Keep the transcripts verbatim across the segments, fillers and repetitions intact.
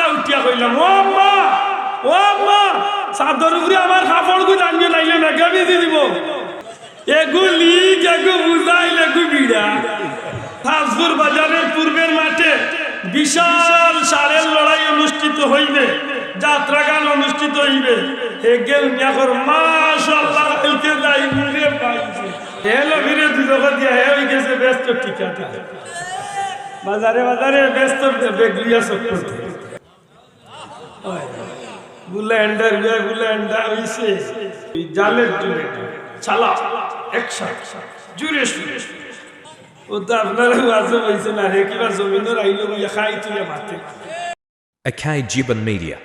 উঠিয়া কইলাম, "ও আম্মা, ও আম্মা, ছাদর উপরে আমার কাপড়গু টানিও, নাইলে মেঘে ভিজি দিবো।" এগু লিক, এগু বুঝাইল, এগু বিড়া। তাজপুর বাজারের পূর্বের মাঠে বিশাল ষাঁড়ের লড়াই অনুষ্ঠিত হইবে, যাত্রাগান অনুষ্ঠিত হইবে। এগে উনিয়া কর, "মাশাআল্লাহ, কালকে যাইমু রে ভাই।" হে নবীরে দুজখো দিয়া, হে অই গেছে বেহেস্তর ঠিকাদার। বাজারে বাজারে বেহেস্তর বেগ লইয়া চক্কর দেয়। বুলেন্ডার বিয়া বুলেন্ডার অইছে। ওই জালের জুলেন্ডার। চালা, অ্যাকশন। জুরে সুরে। ও তো আপনারা ওয়াজে অইছে না রে, কিবা জমিনর আইলো বইয়া খাই তুইয়া মাতে। একাই জীবন মিডিয়া।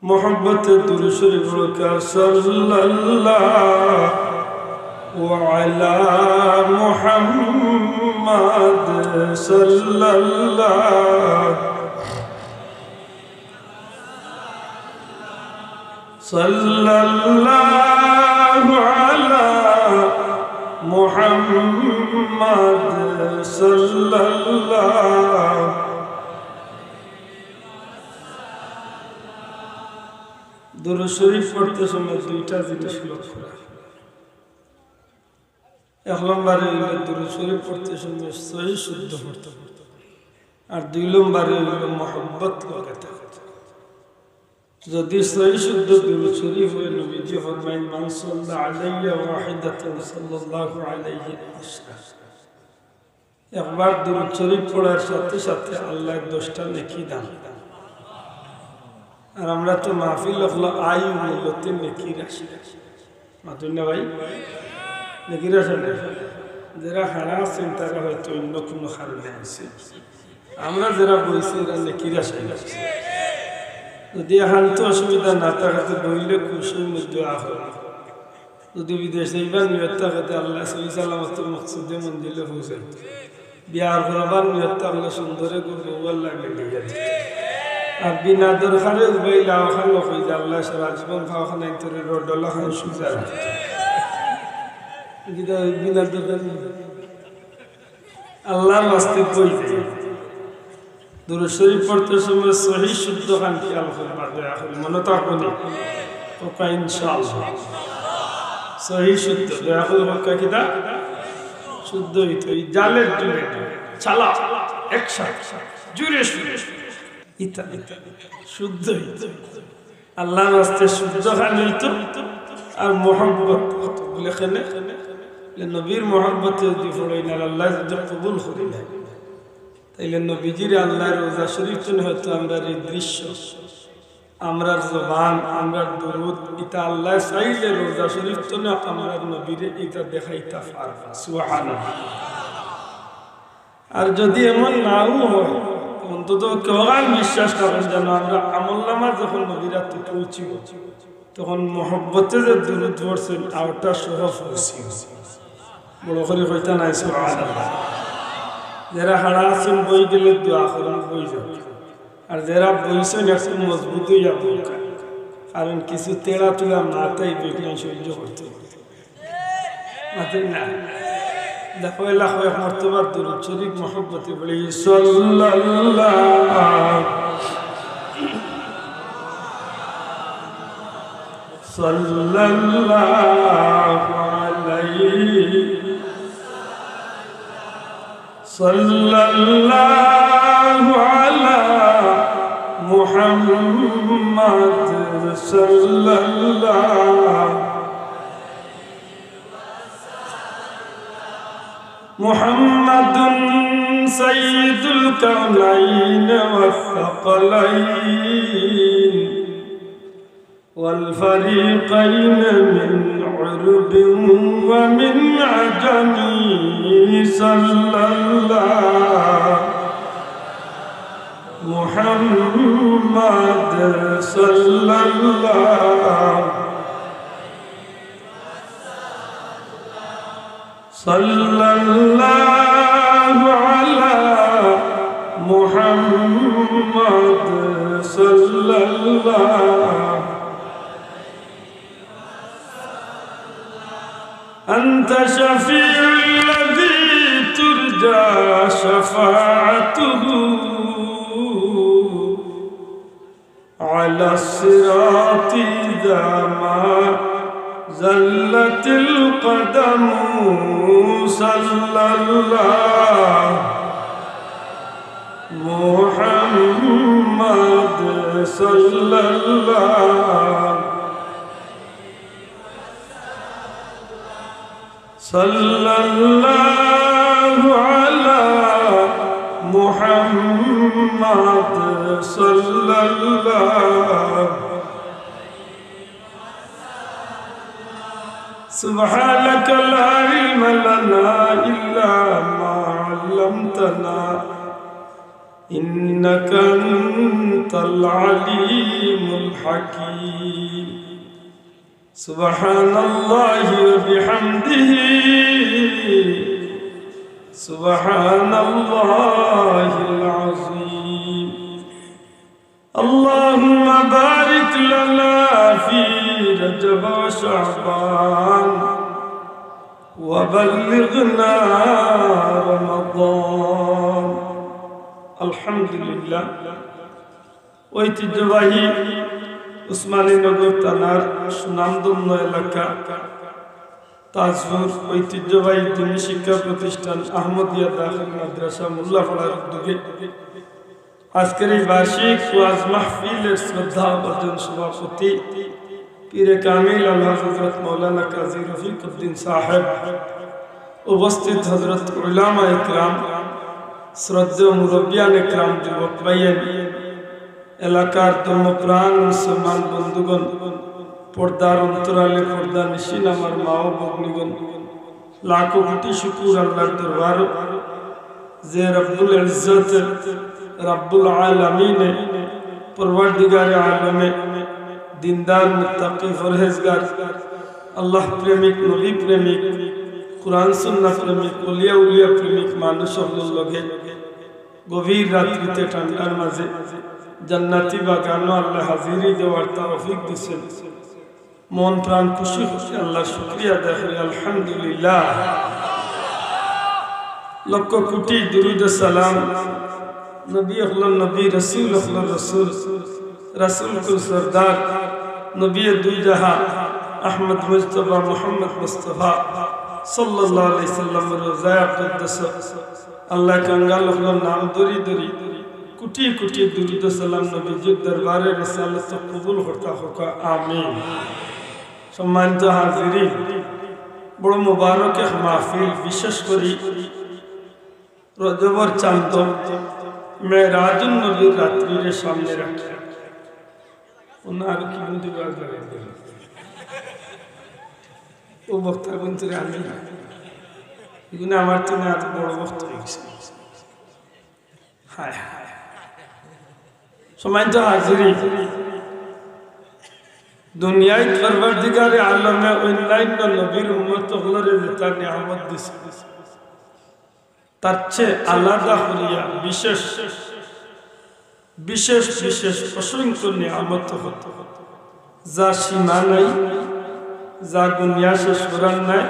মোহাম্মতে দুরূদ শরীফ পড়ুক্কা, সাল্লাল্লাহু আলা মুহাম্মাদ, সাল্লাল্লাহু, সাল্লাল্লাহু আলা মুহাম্মাদ, সাল্লাল্লাহু। দুরূদ শরীফ পড়তে সময় দুইটা জিনিস লক্ষ্য রাখা। এক নম্বরে অইলো দুরূদ শরীফ পড়তে সময় সহি শুদ্ধ পড়তে হবে। আর দুই নম্বরে অইলো মহব্বত লগে থাকা। যদি সহি শুদ্ধ দুরূদ শরীফ অয়, নবীজি ফরমাইন, "মান সাল্লা আলাইয়া ওয়াহিদাতান সাল্লাল্লাহু আলাইহি আশরা।" একবার দুরূদ শরীফ পড়ার সাথে সাথে আল্লায় দশটা নেকি দান। আর আমরা তো মাহফিল অকলো আই মূলত নেকির আশা। মাতুন না ভাই? নেকির আশা না। যেরা খাড়া আছইন, তারা হয়তো অন্য কুনু কারণে আইছইন। আমরা যেরা বইছি, এরা নেকির আশায় বইছি। যদি একান্ত অসুবিধা না থাকে, তো বইলে খুশির মধ্যে আহ যদি বিদেশ যাইবার নিয়ত থাকে, তে আল্লায় সহি সালামতে মকসুদে মঞ্জিলে পৌঁছাইতো। বিয়া করবার নিয়ত থাকলে সুন্দরে গো বউ আল্লায় মিলাইয়া দিতো। আর বিনা দরকারে উবাইলা অখান কই যে আল্লায় সারা জীবন খাওয়াখান আইন তোরে রডলা খান সুজা রাখতো। বিনা দরকারে আল্লাহর ওয়াস্তে কই যাই। দুরূদ শরীফ পড়তে সময় সহি শুদ্ধ খান খেয়াল করবা, দয়া করি মনো থাকবো নি? কউক্কা ইনশাআল্লাহ। সহি শুদ্ধ, দয়া করি কউক্কা কিতা? শুদ্ধ অইতো। এই জালের জুরে চালা, অ্যাকশন, জুরে সুরে, ইতা, ইতা, শুদ্ধ অইতো। আল্লাহর ওয়াস্তে শুদ্ধ খান অইতো আর মহব্বত অইতো। বুলে কেনে? বুলে নবীর মহব্বতে যদি পড়ইন আর আল্লায় যদি কবুল করিলাইন, তাইলে নবীজিরে আল্লায় রওজা শরীফ তনে হয়তো আমরার এই দৃশ্য, আমরার জবান, আমরার দুরূদ, ইতা আল্লায় চাইলে রওজা শরীফ তনে আমরার নবীরে ইতা দেখাইতা পারবা। সুবহানাল্লাহ। আর যদি এমন নাও হয়, অন্তত কেউ আর বিশ্বাস করেন যেন আমরা আমল নামা যখন নবীর আতো পৌঁছিব, তখন মহব্বতে যে দুরূদ পড়ছইন, অউটা সহ পৌঁছিব। বড় করি কইতা নায়, সুবহানাল্লাহ। যেরা খাড়া আছইন, বই গেলে দোয়া করইন, বই যাউক। আর যেরা বইছইন, একটু মজবুত অইয়া বউক্কা। কারণ কিছু তেড়া তুড়া মাত আইবো, ইগুলান সহ্য করতে অইবো। মাতইন না। দেখো, এলা কয়েক মর্তবা দুরূদ শরীফ মহব্বতে পড়ি, সাল্লাল্লাহু, সাল্লাল্লাহু আলাইহি, সাল্লাল্লাহু আলা মুহাম্মাদ, সাল্লাল্লাহু محمد سيد الكونين والثقلين والفريقين من عرب ومن عجم. صلى الله محمد، صلى الله صلى الله على محمد، صلى الله. أنت شفيع الذي ترجى شفاعته. الصراط إذا ما زلت القدم، صلى الله محمد، صلى الله، صلى الله على محمد، صلى الله. سبحانك لا علم لنا إلا ما علمتنا إنك أنت العليم الحكيم. سبحان الله وبحمده، سبحان الله العظيم. اللهم بارك لنا في رجب وشعبان وبلغنا رمضان. الحمد لله. ঐতিহ্যবাহী উসমানীনগর থানার সুনামধন্য এলাকা তাজপুর ঐতিহ্যবাহী দিনী শিক্ষা প্রতিষ্ঠান আহমদিয়া দাখিল মাদ্রাসা মোল্লাপাড়ার উদ্যোগে আজকের এই বার্ষিক ওয়াজ মাহফিলের শ্রদ্ধাভাজন সভাপতি পীরে কামিল আলহাজ হযরত মাওলানা কাজী রফিক উদ্দিন সাহেব, উপস্থিত হযরত উলামা ইকরাম, শ্রদ্ধেয় মুরব্বিয়ান ইকরাম, যুবক ভাইয়াইন, এলাকার ধর্মপ্রাণ মুসলমান বন্ধুগণ, পর্দার অন্তরালে পর্দানিশীন আমার মা ও ভগ্নীগণ, লাখো কোটি শুকুর আল্লাহর দরবারো যে রব্বুল ইজ্জত, রব্বুল আলামিনে, পরওয়ারদিগারে আলমে, দিনদার, মুত্তাকি, পরহেজগার, আল্লাহ প্রেমিক, নবী প্রেমিক, কোরআন সুন্নাহ প্রেমিক, অলিয়া উলিয়া প্রেমিক মানুষ অকলর লগে গভীর রাত্রিতে ঠান্ডার মাঝে জান্নাতি বাগানো আল্লাহ হাজিরি দেওয়ার তৌফিক দিছেন। মন প্রাণ খুশি খুশি আল্লাহর শুকরিয়া আদায় করি, আলহামদুলিল্লাহ। লক্ষ কোটি দুরুদ ও সালাম নবী অকলর নবী, রসুল অকলর রসুল, রাসুল কুল সরদার, নবী দুই জাহান, আহমদ মুজতবা, মোহাম্মদ মুস্তফা সাল্লাল্লাহু আলাইহি সাল্লামর রোজায়ে আকদসো আল্লাহ কাঙ্গাল অকলর নাম ধরি ধরি কোটি কোটি দুরুদ ও সালাম নবীজির দরবারে রিসালতো কবুল করতা হউক্কা, আমিন। সম্মানিত হাজিরিন, বড় মোবারক এক মাহফিল, বিশেষ করি রজবর চান্দ, মেরাজুন নবীর রাত্রিরে সামনে রাখি। অন্য আরো কি বলতে পারবে? ও বক্তা বলতে আমি, এগুলো আমার তো না, এত বড় বক্তা হয়ে গেছে। হায় হায়। সম্মানিত হাজিরিন, দুনিয়াত পরওয়ারদিগারে আলমে অন্যান্য নবীর উম্মত অকলরে যেতা নিয়ামত দিছে, তার চেয়ে আলাদা করিয়া বিশেষ, বিশেষ, বিশেষ অসংখ্য নিয়ামত অকল, যা সীমা নাই, যা গুনিয়া শেষ করার নাই।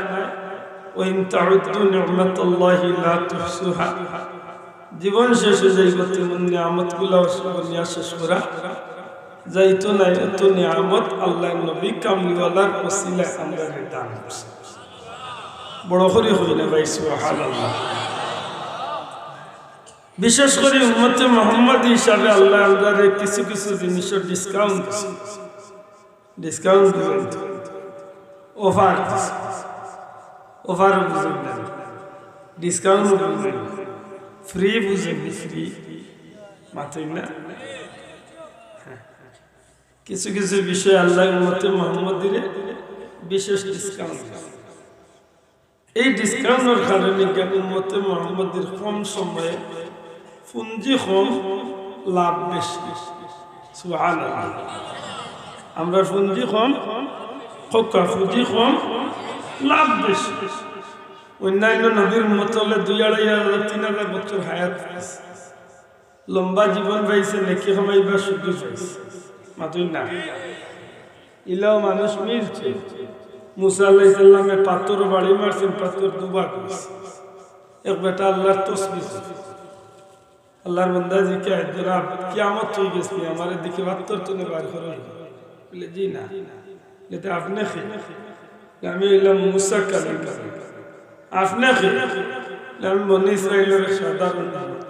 وإن تعدوا نعمة الله لا تحصوها। জীবন শেষ অই যাইবো, তেমন নিয়ামতগুলা গুনিয়া শেষ করা যাইতো নায়। এত নিয়ামত আল্লাহর নবী কামলিওয়ালার উসিলায় আমরারে দান করছে। বড় করি কইন না ভাই, সুবহানাল্লাহ। বিশেষ করি উম্মতে মুহাম্মদী হিসাবে আল্লায় আমরারে কিছু কিছু জিনিসর discount দিছে। Discount বুঝইন তো? Offer দিছে। Offer বুঝইন না? Discount বুঝইন না? Free বুঝইন না? Free। মাতইন না? কিছু কিছু বিষয়ে আল্লায় উম্মতে মুহাম্মদীরে বিশেষ discount দিছে। এই discountর কারণে গিয়া উম্মতে মুহাম্মদীর কম সময়ে পুঞ্জি কম, লাভ বেশি। সুবহানাল্লাহ। আমরার পুঞ্জি কম, কউক্কা, পুঞ্জি কম, লাভ বেশি। অন্যান্য নবীর উম্মত অকলে দুই আড়াই হাজার, তিন হাজার বছর হায়াত পাইছে। লম্বা জীবন পাইছে, নেকি কামাইবার সুযোগ পাইছে। মাতইন না? ইলাও মানুষ মিলছে। মুসা আলাইহিস সালামে পাথরো বাড়ি মারছেন, পাথর দুভাগ অইছে। এক বেটা আল্লাহর তসবিহ পড়ে, আল্লাহর বান্দা জিকায়, "জনাব, কিয়ামত অই গেছে, আমারে দেখি পাত্থর তনে বার করো।" বলে, "জি না।" বলে, "তে আপনে কে?" বলে, "আমি অইলাম মুসা কালিম।" "আপনে কে?" বলে, "আমি বনি ইসরাইলর এক সাধারণ মানুষ।"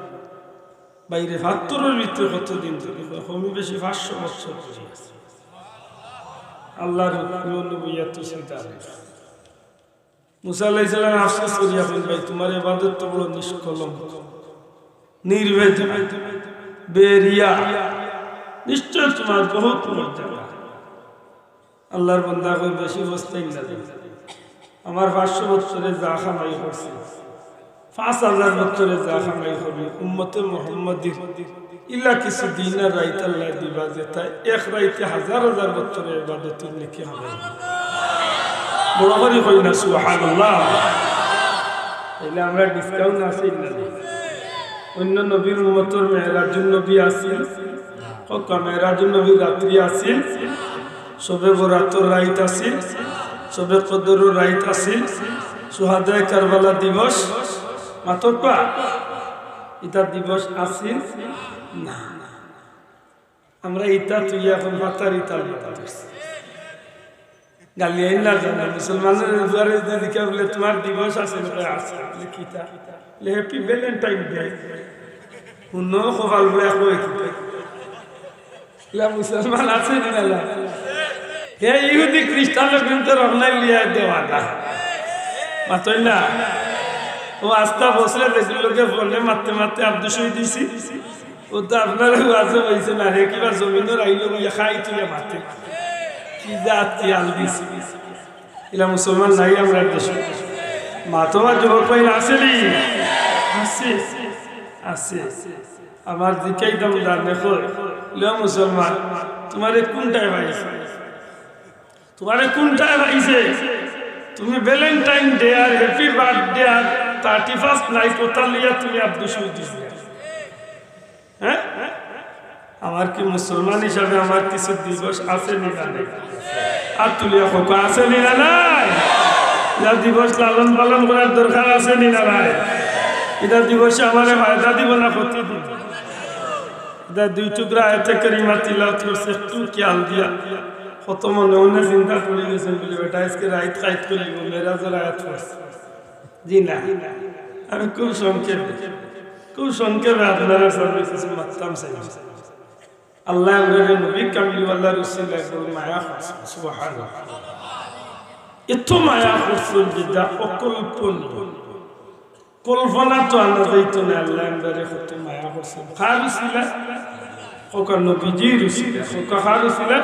বাইরে পাত্থরর ভিতরে কতদিন ধরি? কমে বেশি পাঁচশো বছর ধরি আছে। আল্লাহর হুকুমে নবুয়ত সিদ্ধান্ত। মুসা আলাইহিস সালাম আফসোস করিয়া কইন, "ভাই, তুমার ইবাদত তো বড় নিষ্কলঙ্ক, নির্ভেজাল, বেরিয়া, নিশ্চয় তুমার বহুত মর্যাদা।" আল্লাহর বান্দা কইন, "বেশি বস্তাই না, আমার পাঁচশো বছরে যা কামাই করছি, পাঁচ হাজার বছরে যা কামাই করি, উম্মতে মুহাম্মাদির ইলা কিছু দিন আর রাইত আল্লায় দিবা, যেটা এক রাইতে হাজার হাজার বছরে ইবাদতর নেকি কামাই।" বড় করি কই না, সুবহানাল্লাহ। তাইলে আমরা discount আছে না? অন্য নবীর উম্মতর মেরাজুন নবী আছিল, কউক্কা মেরাজুন নবীর রাত্রি আছিল, শবে বরাতর রাইত আছিল, শবে কদরর রাইত আছিল, শুহাদায়ে কারবালা দিবস, মাতউক্কা, ইতা দিবস আছিল না। আমরা ইতা তুই এখন মাতার ইতার মতো ধরছি। গালি আইন না জানা, মুসলমানর দুয়ারে যদি কেউ বলে, "তুমার দিবস আছে?" বলে, "আছে।" বলে, "কিতা?" বলে, "Happy Valentine Day।" হুনো, কপাল বুড়া কই কিতা? ইলা মুসলমান আছে নি না? হে ইহুদি খ্রিস্টান লোক কিন্তু রমনায় লিয়া দেওয়া না। মাতই না। ও আস্তা বছরে বেশি লোকে ফোনে মারতে মারতে আব্দুস শহীদ দিছি। ও তো আপনার ওয়াজে বলছে না রে, কিবা জমিনর আইলো বলে খাই তুলে মারতে। কি জাত কি আল দিছি। ইলা মুসলমান নাই আমরার দেশো। মাতবা যুবক ভাই আছে নি? আছে, আছে। আমার জিকাইতাম জানে কই, "লে মুসলমান, তুমারে কুনটায় পাইছে? তুমারে কুনটায় পাইছে? তুমি Valentine Day আর Happy Birthday আর Thirty First Night ওটা লইয়া তুমি আব্দুস শহীদ দিছো?" হ্যাঁ? আমার কি মুসলমান হিসাবে আমার কিছু দিবস আছে নি না নাই? আর তুলিয়া কউক্কা আছে নি না নাই? ইতা দিবস লালন পালন করার দরকার আছে নি না নাই? ইতা দিবসে আমারে ফায়দা দিবো না ক্ষতি দিবো? ইতা দুই টুকরা আয়াতে কারিমা তিলাওয়াত করছি, একটু খেয়াল দিয়া। কত মনে মনে চিন্তা করি গেছেন বলে, "বেটা, আজকে রাইত কাইত করিব, মেরাজর আয়াত পড়ছি।" জি না, আমি খুব সংক্ষেপে, খুব সংক্ষেপে আপনারার সামনে কিছু মাততাম চাই। আল্লায় আমরারে নবী কামলিওয়ালার উসিলায় বড় মায়া করছইন, সুবহানাল্লাহ। এত মায়া করছইন যেটা অকল্পনীয়, কল্পনা তো আনা যাইতো না। আল্লায় আমরারে কত মায়া করছইন। কার উসিলায়? কউক্কা নবীজির উসিলায়। কউক্কা কার উসিলায়?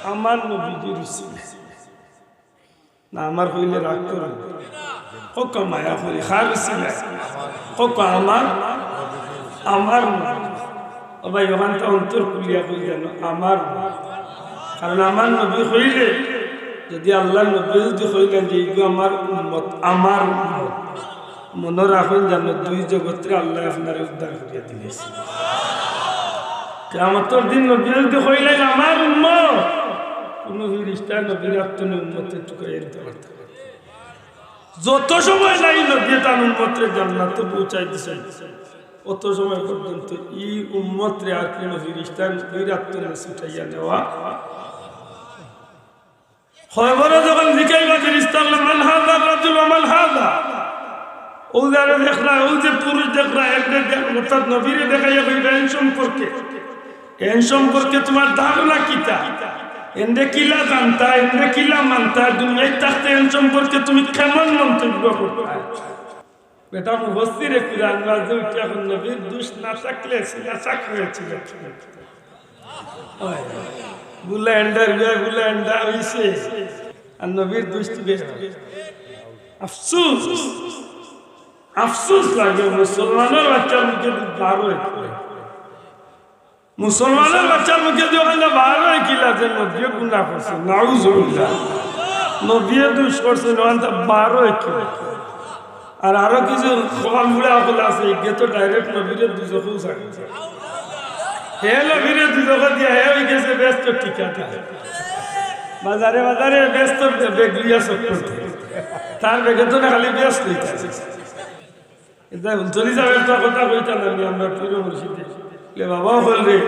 আমার নবীজির উসিলায়। না, আমার কইলে রাগ করইন। কউক্কা মায়া করি, কার উসিলায়? কউক্কা আমার, আমার নবী। ও ভাই, অখানতা অন্তর খুলিয়া কই জানো, আমার নবী। কারণ আমার নবী কইলে, যদি আল্লার নবী যদি কইলেন যে, "ইগু আমার উম্মত, আমার উম্মত", মনো রাখইন জানো, দুই জগতরে আল্লায় আপনারে উদ্ধার করিয়া দিলাইছে। কিয়ামতর দিন নবী যদি কইলেন, "আমার উম্মত", কুনু ফিরিস্তায় নবীর আত তনে উম্মতরে টুকাইয়া দিতা পারতা নায়। যত সময় নাই নবীয়ে তান উম্মতরে জান্নাতো পৌঁছাই দিছইন, অত সময় পর্যন্ত ই উম্মতরে আর কুনু ফিরিস্তায় নবীর আত তনে ছুটাইয়া নেওয়া। কবরো যখন জিকাইবা ফিরিস্তা অকলে, "মান হাযার রাজুল ওয়া মান হাযা?" অউ যারে দেখরা, অউ যে পুরুষ দেখরা, এরে দেখ-, অর্থাৎ নবীরে দেখাইয়া কইবা, "এন সম্পর্কে, এন সম্পর্কে তুমার ধারণা কিতা? এনরে কিলা জানতা, এনরে কিলা মানতা, দুনিয়াত থাকতে এন সম্পর্কে তুমি কেমন মন্তব্য করতা?" বেটা মুফাসসিরে কুরআন মাঝে উঠে এখন নবীর দুষ না থাকলে সিলা চাক হয়েছিল। ওই, বুলেন্ডার গিয়া বুলেন্ডার হইছে, আর নবীর দুষ তো বেশ। আফসোস, আফসোস লাগে, মুসলমানর বাচ্চার মুখে দুধ বার হয়। মুসলমানর বাচ্চার মুখে দিয়া অখানতা বার হয় কিলা যে নবীয়ে গুনা করছে, নাউজুবিল্লাহ। নবীয়ে দুষ করছে, অখানতা বার হয় কিলা। আর আরো কিছু কপাল পুড়া অকল আছে, ইগে তো direct নবীরে দুজখো ছাড়ছে। হে নবীরে দুজখো দিয়া, হে অই গেছে বেহেস্তর ঠিকাদার। বাজারে বাজারে বেহেস্তর ব্যাগ লইয়া চক্কর দেয়। তার ব্যাগে তো না খালি বেহেস্ত লইতাছে। এটা ফুলতলি সাহেব একটা কথা কইতা নানি, আমরা পীর মুর্শিদে। লে বাবা অকল রে,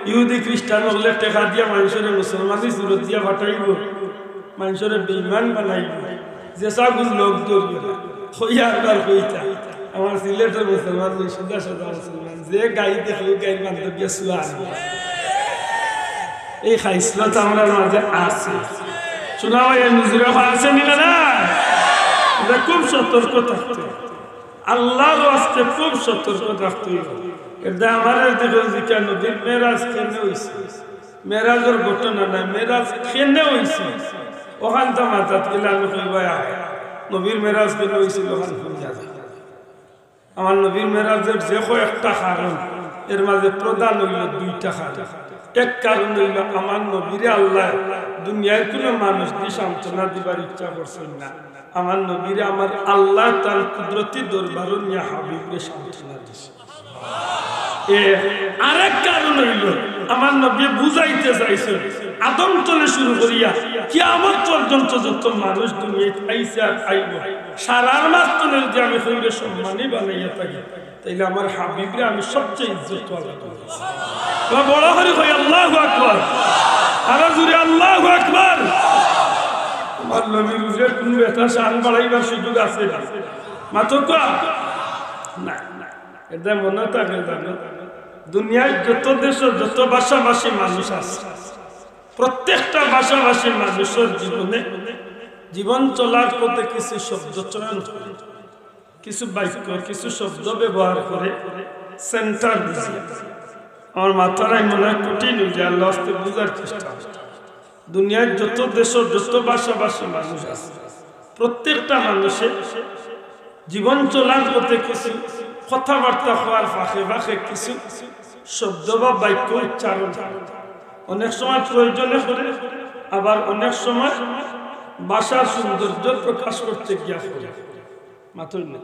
ইহুদি খ্রিস্টান অকলে টেকা দিয়া মানষরে মুসলমানি সুরত দিয়া ফাটাইবো, মানষরে বেইমান বানাইবো, যে সাগুল লোক ধরিও না। কইয়া আরবার কইতা, আমার সিলেটর মুসলমান নয়, সোজা সোজা মুসলমান, যে গাই দেখে ওই গাইর বান্ধব গিয়া সুয়া আনবো। এই খাইসলত আমরার মাঝে আছে। শোনা ভাই, এই নজরে আছে নি না? না, এটা খুব সতর্ক থাকতে। আল্লাহর ওয়াস্তে খুব সতর্ক থাকতে হইব। এটা আমার দিকে জিকা নবীর মেরাজ কেনে হইছে, মেরাজর ঘটনা নাই, মেরাজ কেনে হইছে, ওখান তো মাথাত গেলে আমি কইবাই আয়, নবীর মেরাজ কেনে হইছিল, ওখান কোন জায়গা? আমার নবীর মেরাজের যে কয়েকটা কারণ, এর মাঝে প্রধান হইল দুইটা কারণ। এক কারণ হইল আমার নবীরে আল্লাহ দুনিয়ার কোনো মানুষ দিয়ে সান্ত্বনা দিবার ইচ্ছা করছেন না। আমার নবীরে আমার আল্লাহ তার কুদরতি দরবারও নিয়ে হাবিবরে সান্ত্বনা দিছে। এ, আরেক কারণ হইল আমার নবী বুঝাইতে চাইছেন আদম তনে শুরু করিয়া কিয়ামত পর্যন্ত যত মানুষ দুনিয়াত আইছে আর আইব, সারার মাঝখানে যদি আমি কইরে সম্মানী বানাইয়া থাকি, তাইলে আমার হাবিবরে আমি সবচেয়ে ইজ্জত ওয়ালা করি। বা বড় করি কই, "আল্লাহু আকবার।" আরো জোরে, "আল্লাহু আকবার।" আমার নবীর উপরে কোন বেটা শান বাড়াইবার সুযোগ আছে না। মাতকা? না, না। এটা মনে থাকে জানো, দুনিয়ার যত দেশ, যত ভাষাভাষী মানুষ আছে, প্রত্যেকটা ভাষাভাষী মানুষের জীবনে, জীবন চলার পথে কিছু শব্দ চয়ন করে, কিছু বাক্য, কিছু শব্দ ব্যবহার করে সেন্টার বুঝিয়ে। আমার মাথার এই মনে হয় কঠিন হয়ে যায়, আল্লাহ আস্তে বুঝার চেষ্টা করে। দুনিয়ার যত দেশ, যত ভাষাভাষী মানুষ আছে, প্রত্যেকটা মানুষের জীবন চলার পথে কিছু কথাবার্তা হওয়ার ফাঁকে ফাঁকে কিছু শব্দ বা বাক্য উচ্চারণ করে। অনেক সময় প্রয়োজনে করে, আবার অনেক সময় ভাষার সৌন্দর্য প্রকাশ করতে গিয়া করে। মাতুন না।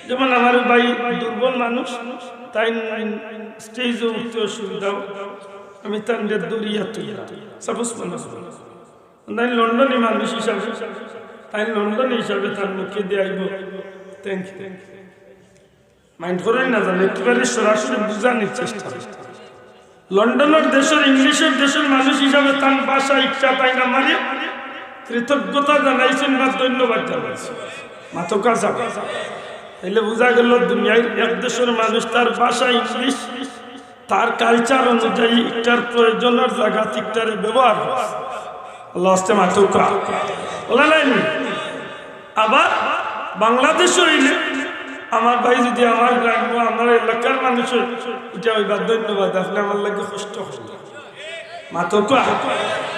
যেমন আমার ভাই দুর্বল মানুষ, তাই স্টেজে উঠতে অসুবিধা, আমি তার দরিয়া তুই সাপোজ মানুষ। তাই লন্ডনি মানুষ হিসাবে, তাই লন্ডনি হিসাবে তার মুখে দিয়ে আইব, "Thank you।" মাইন্ড করেন না জানে, একেবারে সরাসরি বুঝানোর চেষ্টা করে। লন্ডনের দেশের, ইংলিশের দেশের মানুষ হিসাবে তার ভাষা ইচ্ছা তাই না মারে কৃতজ্ঞতা জানাইছেন বা ধন্যবাদ জানাইছেন। মাতকা সাহেব, তাইলে বুঝা গেল দুনিয়ার এক দেশের মানুষ তার ভাষা ইংলিশ, তার কালচার অনুযায়ী ইকটার প্রয়োজনের জায়গা ইকটারে ব্যবহার করে। আল্লাহ আস্তে মাতকা। বলা নাইনি? আবার বাংলাদেশও হইলে আমার ভাই যদি আমার গ্রাম্য, আমার এলাকার মানুষ হয়, এটা ওই বা ধন্যবাদ, আপনি আমার লাগে কষ্ট করলেন। মাতকা।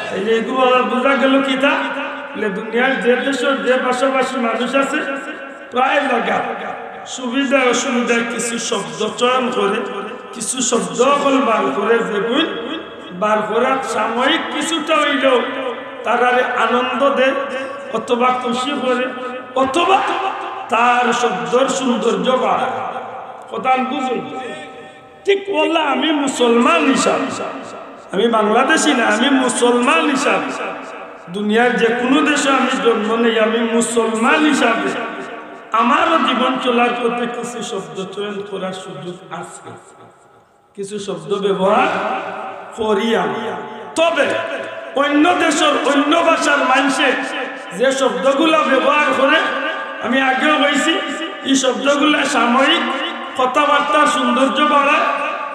তাইলে এগুলো আবার বুঝা গেল কিতা? বলে দুনিয়ার যে দেশের যে ভাষাভাষী মানুষ আছে, প্রায় জায়গা সুবিধা অসুবিধায় কিছু শব্দ চয়ন করে, কিছু শব্দ অকল বার করে, যেগুন বার করার সাময়িক কিছুটা হইলেও তারারে আনন্দ দেয় অথবা খুশি করে অথবা তার শব্দর সৌন্দর্য বাড়ায়। কথা বুঝুন। ঠিক বললা, আমি মুসলমান হিসাবে, আমি বাংলাদেশি না, আমি মুসলমান হিসাবে দুনিয়ার যে কোনো দেশে আমি জন্ম নেই, আমি মুসলমান হিসাবে আমারও জীবন চলার পথে কিছু শব্দ চয়ন করার সুযোগ আছে, কিছু শব্দ ব্যবহার করি আমি। তবে অন্য দেশের অন্য ভাষার মানুষে যে শব্দগুলা ব্যবহার করে, আমি আগেও কইছি, এই শব্দগুলা সাময়িক কথাবার্তার সৌন্দর্য বাড়ায়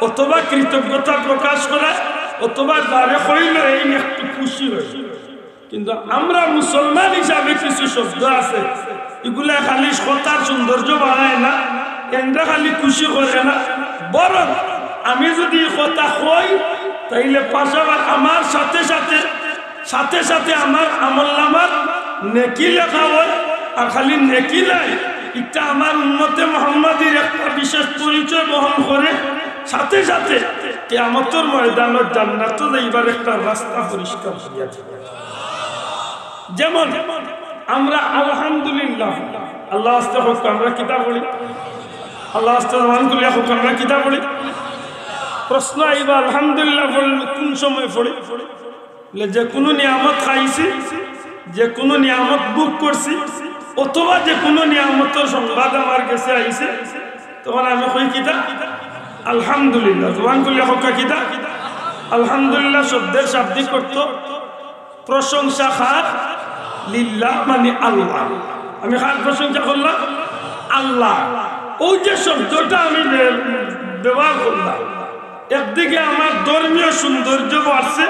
অথবা কৃতজ্ঞতা প্রকাশ করায় অথবা যারে কইল এই একটু খুশি হয়। কিন্তু আমরা মুসলমান হিসাবে কিছু শব্দ আছে, এগুলা খালি কথার সৌন্দর্য বাড়ায় না, এনরা খালি খুশি করে না, বরং আমি যদি এই কথা কই, তাইলে পাশাপাশি আমার সাথে সাথে, সাথে সাথে আমার আমল নামার নেকি লেখা হয়। আর খালি নেকি নাই, এটা আমার উম্মতে মোহাম্মদীর একটা বিশেষ পরিচয় বহন করে, সাথে সাথে কিয়ামতের ময়দানে জান্নাতে যাইবার একটা রাস্তা পরিষ্কার হইয়া যায়। যেমন আমরা আলহামদুলিল্লাহ, আল্লাহ আস্তে হোক, আমরা কিতা পড়ি? আল্লাহ আস্তে জবান খুলিয়া হোক, আমরা কিতা পড়ি? প্রশ্ন আইবা, আলহামদুলিল্লাহ পড়লে কোন সময় পড়ি? বলে, যে কোনো নিয়ামত খাইছি, যে কোনো নিয়ামত ভোগ করছি, অথবা যে কোনো নিয়ামতের সংবাদ আমার গেছে আইছে, তখন আমি কই কিতা? আলহামদুলিল্লাহ। জবান খুলিয়া কউক্কা কিতা? আলহামদুলিল্লাহ শব্দের শাব্দিক অর্থ প্রশংসা কার? লিল্লাহ, মানে আল্লাহ। আমি কার প্রশংসা করলাম? আল্লাহ। অউ যে শব্দটা আমি ব্য-, ব্যবহার করলাম, একদিকে আমার ধর্মীয় সৌন্দর্য বাড়ছে,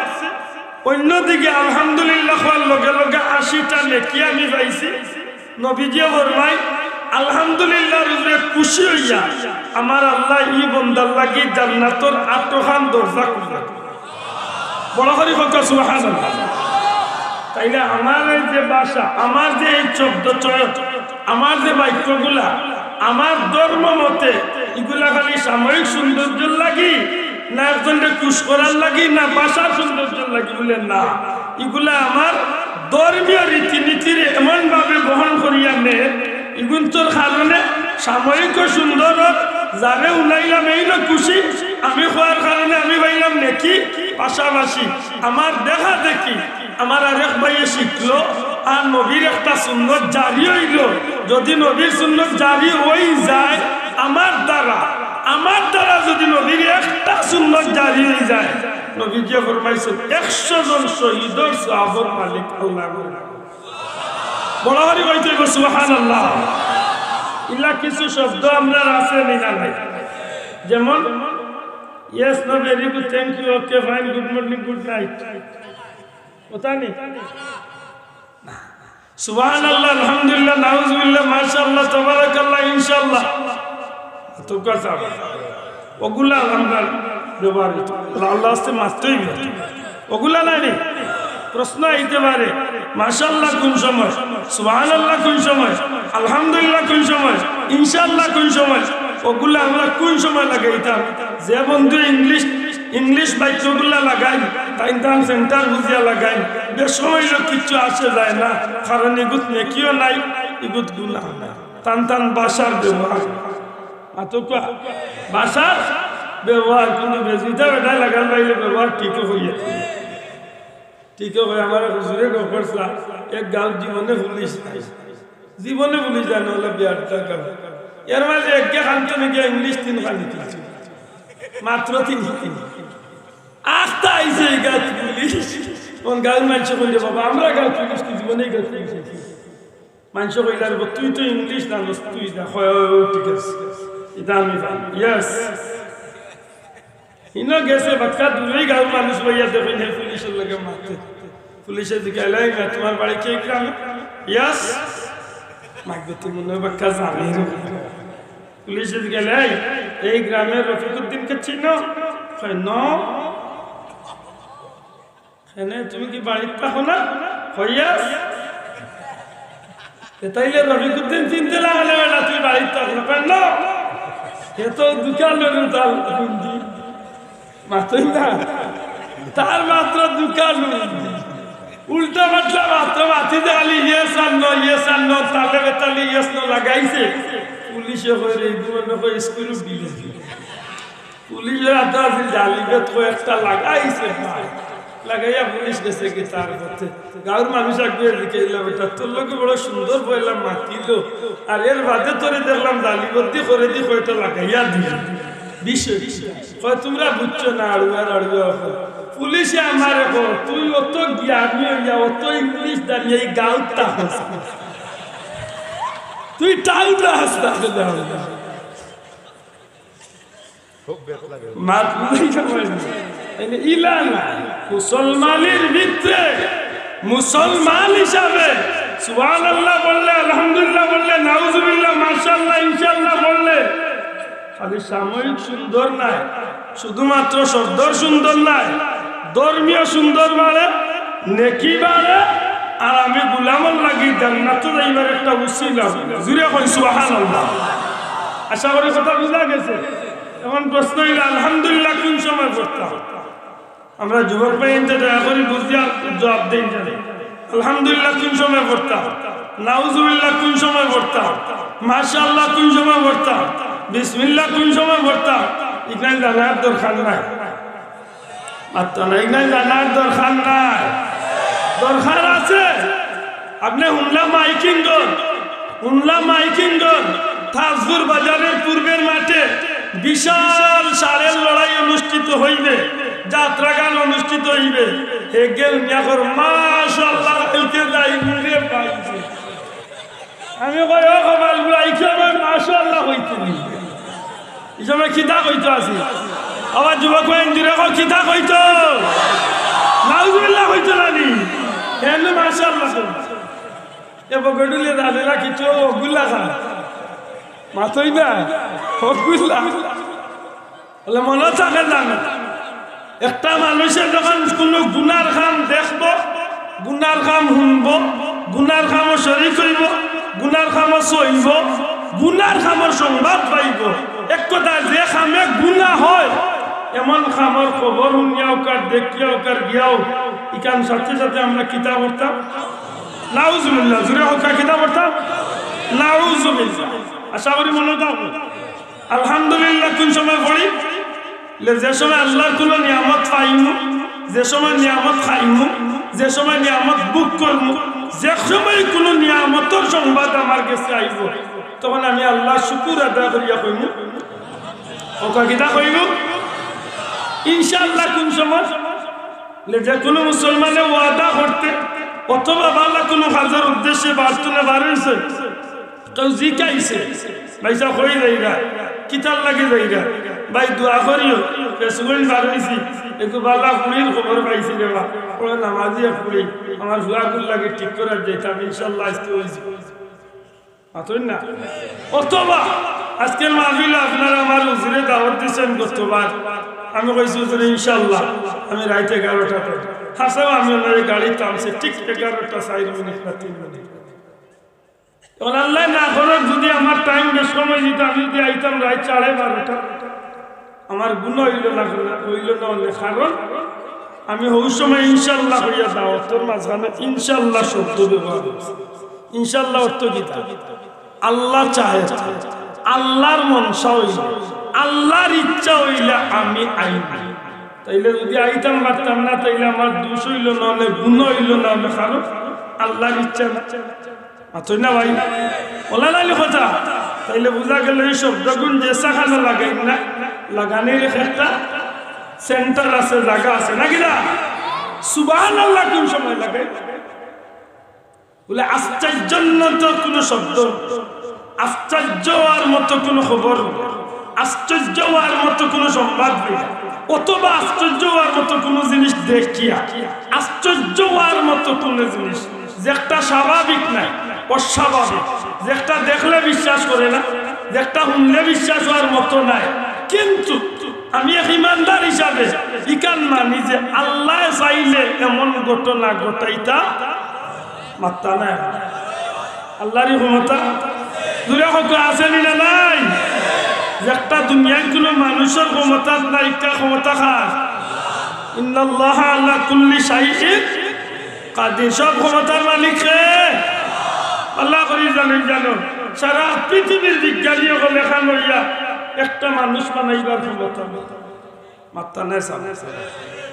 অইন্যদিকে আলহামদুলিল্লাহ কওয়ার লগে লগে আশিটা নেকি আমি পাইছি। নবীজিয়ে ফরমাইন, আলহামদুলিল্লাহর উপরে খুশি অইয়া আমার আল্লায় ই বন্দার লাগি জান্নাতর আটখান দরজা খুলবা। বড় করি কউক্কা সুবহানাল্লাহ। তাইলে আমার এই যে ভাষা, আমার যে এই শব্দ চয়ন, আমার যে বাক্যগুলা, আমার ধর্ম মতে ইগুলা খালি সাময়িক সৌন্দর্যর লাগি, না একজনরে খুশ করার লাগি, না ভাষার সৌন্দর্যর লাগি? বলে না, ইগুলা আমার ধর্মীয় রীতিনীতির এমন ভাবে বহন করিয়া নে, ইগুন্তর কারণে সাময়িকও সুন্দর অর, যারে হুনাইলাম এইনও খুশি, আমি কওয়ার কারণে আমি পাইলাম নেকি, পাশাপাশি আমার দেখা দেখি আমার আরেক ভাইয়ে শিখলো, আর নবীর একটা সুন্নত জারি অইলো। যদি নবীর সুন্নত জারি অই যায় আমার দ্বারা, আমার দ্বারা যদি নবীর একটা সুন্নত জারি অই যায়, নবীজিয়ে ফরমাইছইন, একশো জন শহীদর সওয়াবর মালিক আল্লাহ। বড় করি কইতে অইবো সুবহানাল্লাহ। ইলা কিছু শব্দ আমরার আছে নি না নাই? যেমন, yes, no, very good, thank you, okay, fine, good morning, good night। কথা নি? সুবহানাল্লাহ, আলহামদুলিল্লাহ, নাউজুবিল্লাহ, মাশাআল্লাহ, তাবারাকাল্লাহ, ইনশাআল্লাহ। তো কথা, অগুলা আমরার ব্যবহার অইতো। আল্লাহ, আল্লাহ আস্তে মাততেই অইবো। অগুলা নায় নি? প্রশ্ন আইতে পারে, মাশাআল্লাহ কুন সময়, সুবহানাল্লাহ কুন সময়, আলহামদুলিল্লাহ কুন সময়, ইনশাআল্লাহ কুন সময়? অগুলা আমরা কুন সময় লাগাইতাম? যে বন্ধু ইংলিশ, ইংলিশ বাক্যগুলা লাগাইন, তাইন তান সেন্টার বুঝিয়া লাগাইন, বেশ সময় অইলো কিচ্ছু আসে যায় না, কারণ ইগুত নেকিও নাই, ইগুত গুনাহ নাই। তান তান ভাষার ব্যবহার। মাতউক্কা, ভাষার ব্যবহার, কিন্তু বেজিতা বেটায় লাগাল পাইলে ব্যবহার ঠিকও করিয়া। ঠিকও করি, আমার হুজুরে গফ করছলা, এক গাঁওত জীবনে পুলিশ নাই। জীবনে পুলিশ যায় না, অইলো বিয়ার গাঁও। এর মাঝে একে খান তো নাকি ইংলিশ তিন খানি তুলছে। মাত্র তিন খানি। আস্তা আইছে এই গাঁওত পুলিশ। কোন গাঁওর মানষে কইলে, "বাবা, আমরা গাঁওত পুলিশ কি জীবনে এই গাঁওত পুলিশ আইছে?" মানষে কইলে, "আরে, তুই তো ইংলিশ জানোস, তুই যা।" কয়, "ও, ও, ঠিক আছে, ইটা আমি জানি।" Yes। হিনো গেছে, বাক্কা দূরেই গাঁওর মানুষ বইয়া দেখইন, হে পুলিশর লগে মাতে। পুলিশে জিগাইলা, "এই মিয়া, তুমার বাড়ি কি গ্রামে?" "Yes।" মাইক দিতে মনে অয় বাক্কা জানে। পুলিশে জিগাইলা, "এই, এই গ্রামের রফিকুদ্দিনকে চিনো?" কয়, "No।" "কেনে, তুমি কি বাড়িত থাকো না?" কয়, "Yes।" "এ তাইলে রফিকুদ্দিন চিনতে লাগলে বেটা, তুই বাড়িত থাকো না?" কয়, "No।" এ তো দুকান বেরুন তাল হিন্দি। মাতইন না। তার মাত্র দুকান হিন্দি। উল্টা পাল্টা মাত্র মাতি দে খালি yes আর no, yes আর no, তালে বেতালি yes no লাগাইছে। পুলিশে কয়, "রে, এগুলো কয় স্কুল বিলে।" পুলিশর আতো আছিল জালি বেত কয়েকটা লাগাইছে ভাই। লাগাইয়া পুলিশ গেছে কি তার পথে। গাঁওর মানুষ আগুয়ে জিকাইলা, "বেটা, তোর লগে বড় সুন্দর পয়লা মাতিলো, আর এর বাদে তোরে দেখলাম জালি বেত দি করে দি কয়টা লাগাইয়া দিল। বিষয় কি?" কয়, "তুমরা বুঝছো না, আড়ুয়ার আড়ুয়া অকল।" পুলিশে আমারে কয়, "তুই অত জ্ঞানী অইয়া, অত ইংলিশ জানিয়া এই গাঁওত থাকস, তুই টাউন রাস্তা।" মাত বুঝাইতে পারি না। তাইলে ইলা না, মুসলমানের ভিতরে মুসলমান হিসাবে সুবহানাল্লাহ বললে, আলহামদুলিল্লাহ বললে, নাউজুবিল্লাহ, মাশাআল্লাহ, ইনশাআল্লাহ বললে খালি সাময়িক সুন্দর নায়, শুধুমাত্র শব্দর সুন্দর নায়, ধর্মীয় সুন্দর বাড়ে, নেকি বাড়ে, আর আমি গোলামর লাগি জান্নাতো যাইবার একটা উসিলা। জুরে কই সুবহানাল্লাহ। আশা করি কথা বুঝা গেছে। এখন প্রশ্ন অইলো, আলহামদুলিল্লাহ কুন সময় পড়তাম? আমরা যুবক ভাইয়াইন্তে দয়া করি বুঝিয়া জবাব দেইন জানি। আলহামদুলিল্লাহ কুন সময় পড়তাম? নাউজুবিল্লাহ কুন সময় পড়তাম? মাশাআল্লাহ কুন সময় পড়তাম? বিসমিল্লাহ কুন সময় পড়তাম? ইখান জানার দরকার নাই। মাতরা নাই, নাই জানার দরকার নাই। দরকার আছে। আপনে হুনলা মাইকিং গন, হুনলা মাইকিং গন, তাজপুর বাজারের পূর্বের মাঠে বিশাল ষাঁড়ের লড়াই অনুষ্ঠিত হইবে, যাত্রাগান অনুষ্ঠিত হইবে। হেগে হুনিয়া কর, "মাশাআল্লাহ, কাইলকে যাইমু রে ভাই।" আমি কই, "ও কপাল পুড়া, ই সময় মাশাআল্লাহ কইতে নি? ই সময় কিতা কইতো আছে?" আবার যুবক ভাই, ইন্দিরা কও, "কিতা কইতো? নাউজুবিল্লাহ কইতো না নি? এমনে মাশাআল্লাহ কইতো।" এ পকেটুলে দাদিরা কিছু অগুলা খান। মাতই না, অগুলা। বলে মনে থাকে জানো, একটা মানুষে যখন কোনো গুনার কাম দেখবো, গুনার কাম হুনবো, গুনার কামো শরিক অইবো, গুনার কামো চলবো, গুনার কামর সংবাদ পাইবো, এক কথায় যে কামে গুনা হয়, এমন কামর খবর হুনিয়াও কার, দেখিয়াও কার, গিয়াও, ইখান সাথে সাথে আমরা কিতা করতাম? নাউজুবিল্লাহ, জুরে কউক্কা, কিতা করতাম? নাউজুবিল্লাহ। আশা করি মনো থাকবো। আলহামদুলিল্লাহ কুন সময় পড়ি? লে যে সময় আল্লার কুনু নিয়ামত পাইমু, যে সময় নিয়ামত খাইমু, যে সময় নিয়ামত ভোগ করমু, যে সময় কুনু নিয়ামতর সংবাদ আমার গেছে আইবো, তখন আমি আল্লার শুকুর আদায় করিয়া কইমু, কউক্কা, কিতা কইমু? ইনশাআল্লাহ কুন সময়? লে যে কুনু মুসলমানে ওয়াদা করতে অথবা ভালা কুনু কাজর উদ্দেশ্যে বাড়ি থনে বার অইছে, কেউ জিকাইছে, "ভাইসাব, কই যাইরা? কিতার লাগি যাইরা?" "ভাই, দোয়া করিও, ফেসবুকে বার অইছি, একটু ভালা ফুড়ির খবর পাইছি রে বা, বড় নামাজি এক ফুড়ি, আমার ফুয়াগুর লাগি ঠিক করার যাইতাম, ইনশাআল্লাহ আইজকে অইছে।" মাতইন না? অথবা আইজকের মাহফিলো আপনারা আমার হুজুরে দাওয়াত দিছইন গতবার, আমি কইছি, "হুজুর, ইনশাআল্লাহ আমি রাইত এগারোটাত।" হাছাউ আমি ওনারে গাড়িত আনছি ঠিক এগারোটা চাইর মিনিট না তিন মিনিট। অখন আল্লায় না করউক, যুদি আমার টাইম বেশ কম অইযিতো, আমি যুদি আইতাম রাইত সাড়ে বারোটা, আমার গুনা অইলো না, অইলো না অনে, কারণ আমি হউ সময় ইনশাআল্লাহ কইয়া দাওয়াতর মাঝখানো ইনশাআল্লাহ শব্দ ব্যবহার করছি। ইনশাআল্লাহ অর্থ কিতা? আল্লাহ চায়, আল্লার মনশা অইলে, আল্লার ইচ্ছা অইলে আমি আইমু। তাইলে যুদি আইতাম পারতাম না, তাইলে আমার দুষ অইলো না অনে, গুনা অইলো না অনে, কারণ আল্লার ইচ্ছা না। মাতইন না ভাই? অলা নাইলে কথা। তাইলে বুঝা গেল ই শব্দগুন যেছাখানো লাগাইন না, লাগানির একটা সেন্টার আছে, জাগা আছে, নাকি না? সুবহানাল্লাহ কুন সময় লাগাইন? বলে আশ্চর্যজনক কুনু শব্দ, আশ্চর্য অওয়ার মতো কুনু খবর, আশ্চর্য অওয়ার মতো কুনু সংবাদ পাইয়া, অথবা আশ্চর্য অওয়ার মতো কুনু জিনিস দেখিয়া, আশ্চর্য অওয়ার মতো কুনু জিনিস যেটা স্বাভাবিক নায়, অস্বাভাবিক, যেটা দেখলে বিশ্বাস করে না, যেটা হুনলে বিশ্বাস অওয়ার মতো নায়, কিন্তু আমি এক ইমানদার হিসাবে ইখান মানি যে আল্লায় চাইলে এমন ঘটনা ঘটাইতা মাততা নায়। আল্লারই ক্ষমতা। জুরে কউক্কা, আছে নি না নাই? যেটা দুনিয়ার কুনু মানুষর ক্ষমতাত নাই, ইটা ক্ষমতা কার? ইন্নাল্লাহা আলা কুল্লি শাইইন কাদির। সব ক্ষমতার মালিক কে? আল্লাহ করি জানেন জানো। সারা পৃথিবীর বিজ্ঞানী অকল একখান অইয়া একটা মানুষ বানাইবার ক্ষমতা নাই। মাততা নায় সাব।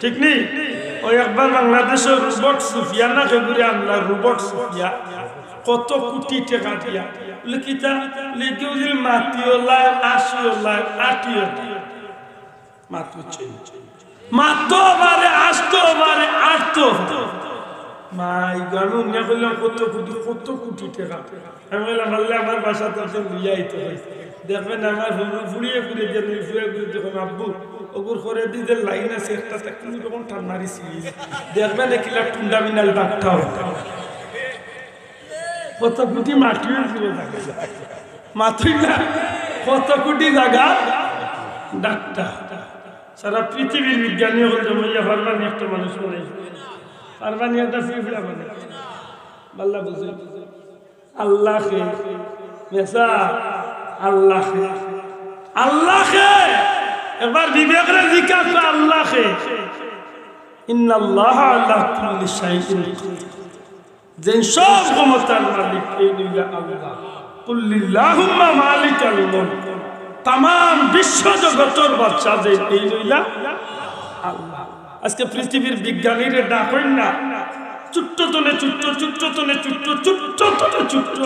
ঠিক নি? ওই একবার বাংলাদেশর রোবট সুফিয়া না কেগুরে আমলা রোবট সুফিয়া কত কোটি টেকা দিয়া। বলে, "কিতা?" বলে, "কেউ যদি মাটিও লায়, আশিও লায়, আটিও লায়।" মাত বুঝছে? মাততো পারে, আটতো পারে, আটতো পারে। মাই গো, আমি অন্যায় করলাম কত কোটি, কত কোটি টেকা। আমি কইলাম, "আল্লাহ, আমার বাসাত একজন লইয়া আইতে অয়।" দেখবেন আমার ফুড়িয়ে ঘুরে দিয়ে, ফুড়িয়ে ঘুরে দেখুন, "আব্বু, ওগুর করে দিতে লাইন আছে, একটা তা কুনু রকম টান মারিছি। দেখবেন এ কিলা টুন্ডা মিনাল ডাকটাও।" কত কোটি মাটি অইছিল জাগা। মাতই না, কত কোটি জাগা ডাকটা। সারা পৃথিবীর বিজ্ঞানী অকল জমাইয়া পারবা নি একটা মানুষ বানাইতে? পারবা নি একটা পিঁপড়া বানাইতে? বাল্লা বুঝে। আল্লাহ কে, মেসা, আল্লাহ কে, আল্লাহ কে। একবার বিবেকরে জিজ্ঞাসা, আল্লাহ কে। ইন্নাল্লাহা আলা কুল্লি শাইইন কাদির। যে সব ক্ষমতার মালিক, এইন অইলা আল্লাহ। কুল্লিল্লাহুম্মা মালিকাল মুলক। তামাম বিশ্ব জগতর বাদশা যে, এইন অইলা আল্লাহ। আজকে পৃথিবীর বিজ্ঞানীরে ডাকইন না, ছোট্ট তনে ছোট্ট, ছোট্ট তনে ছোট্ট, ছোট্ট তনে ছোট্ট।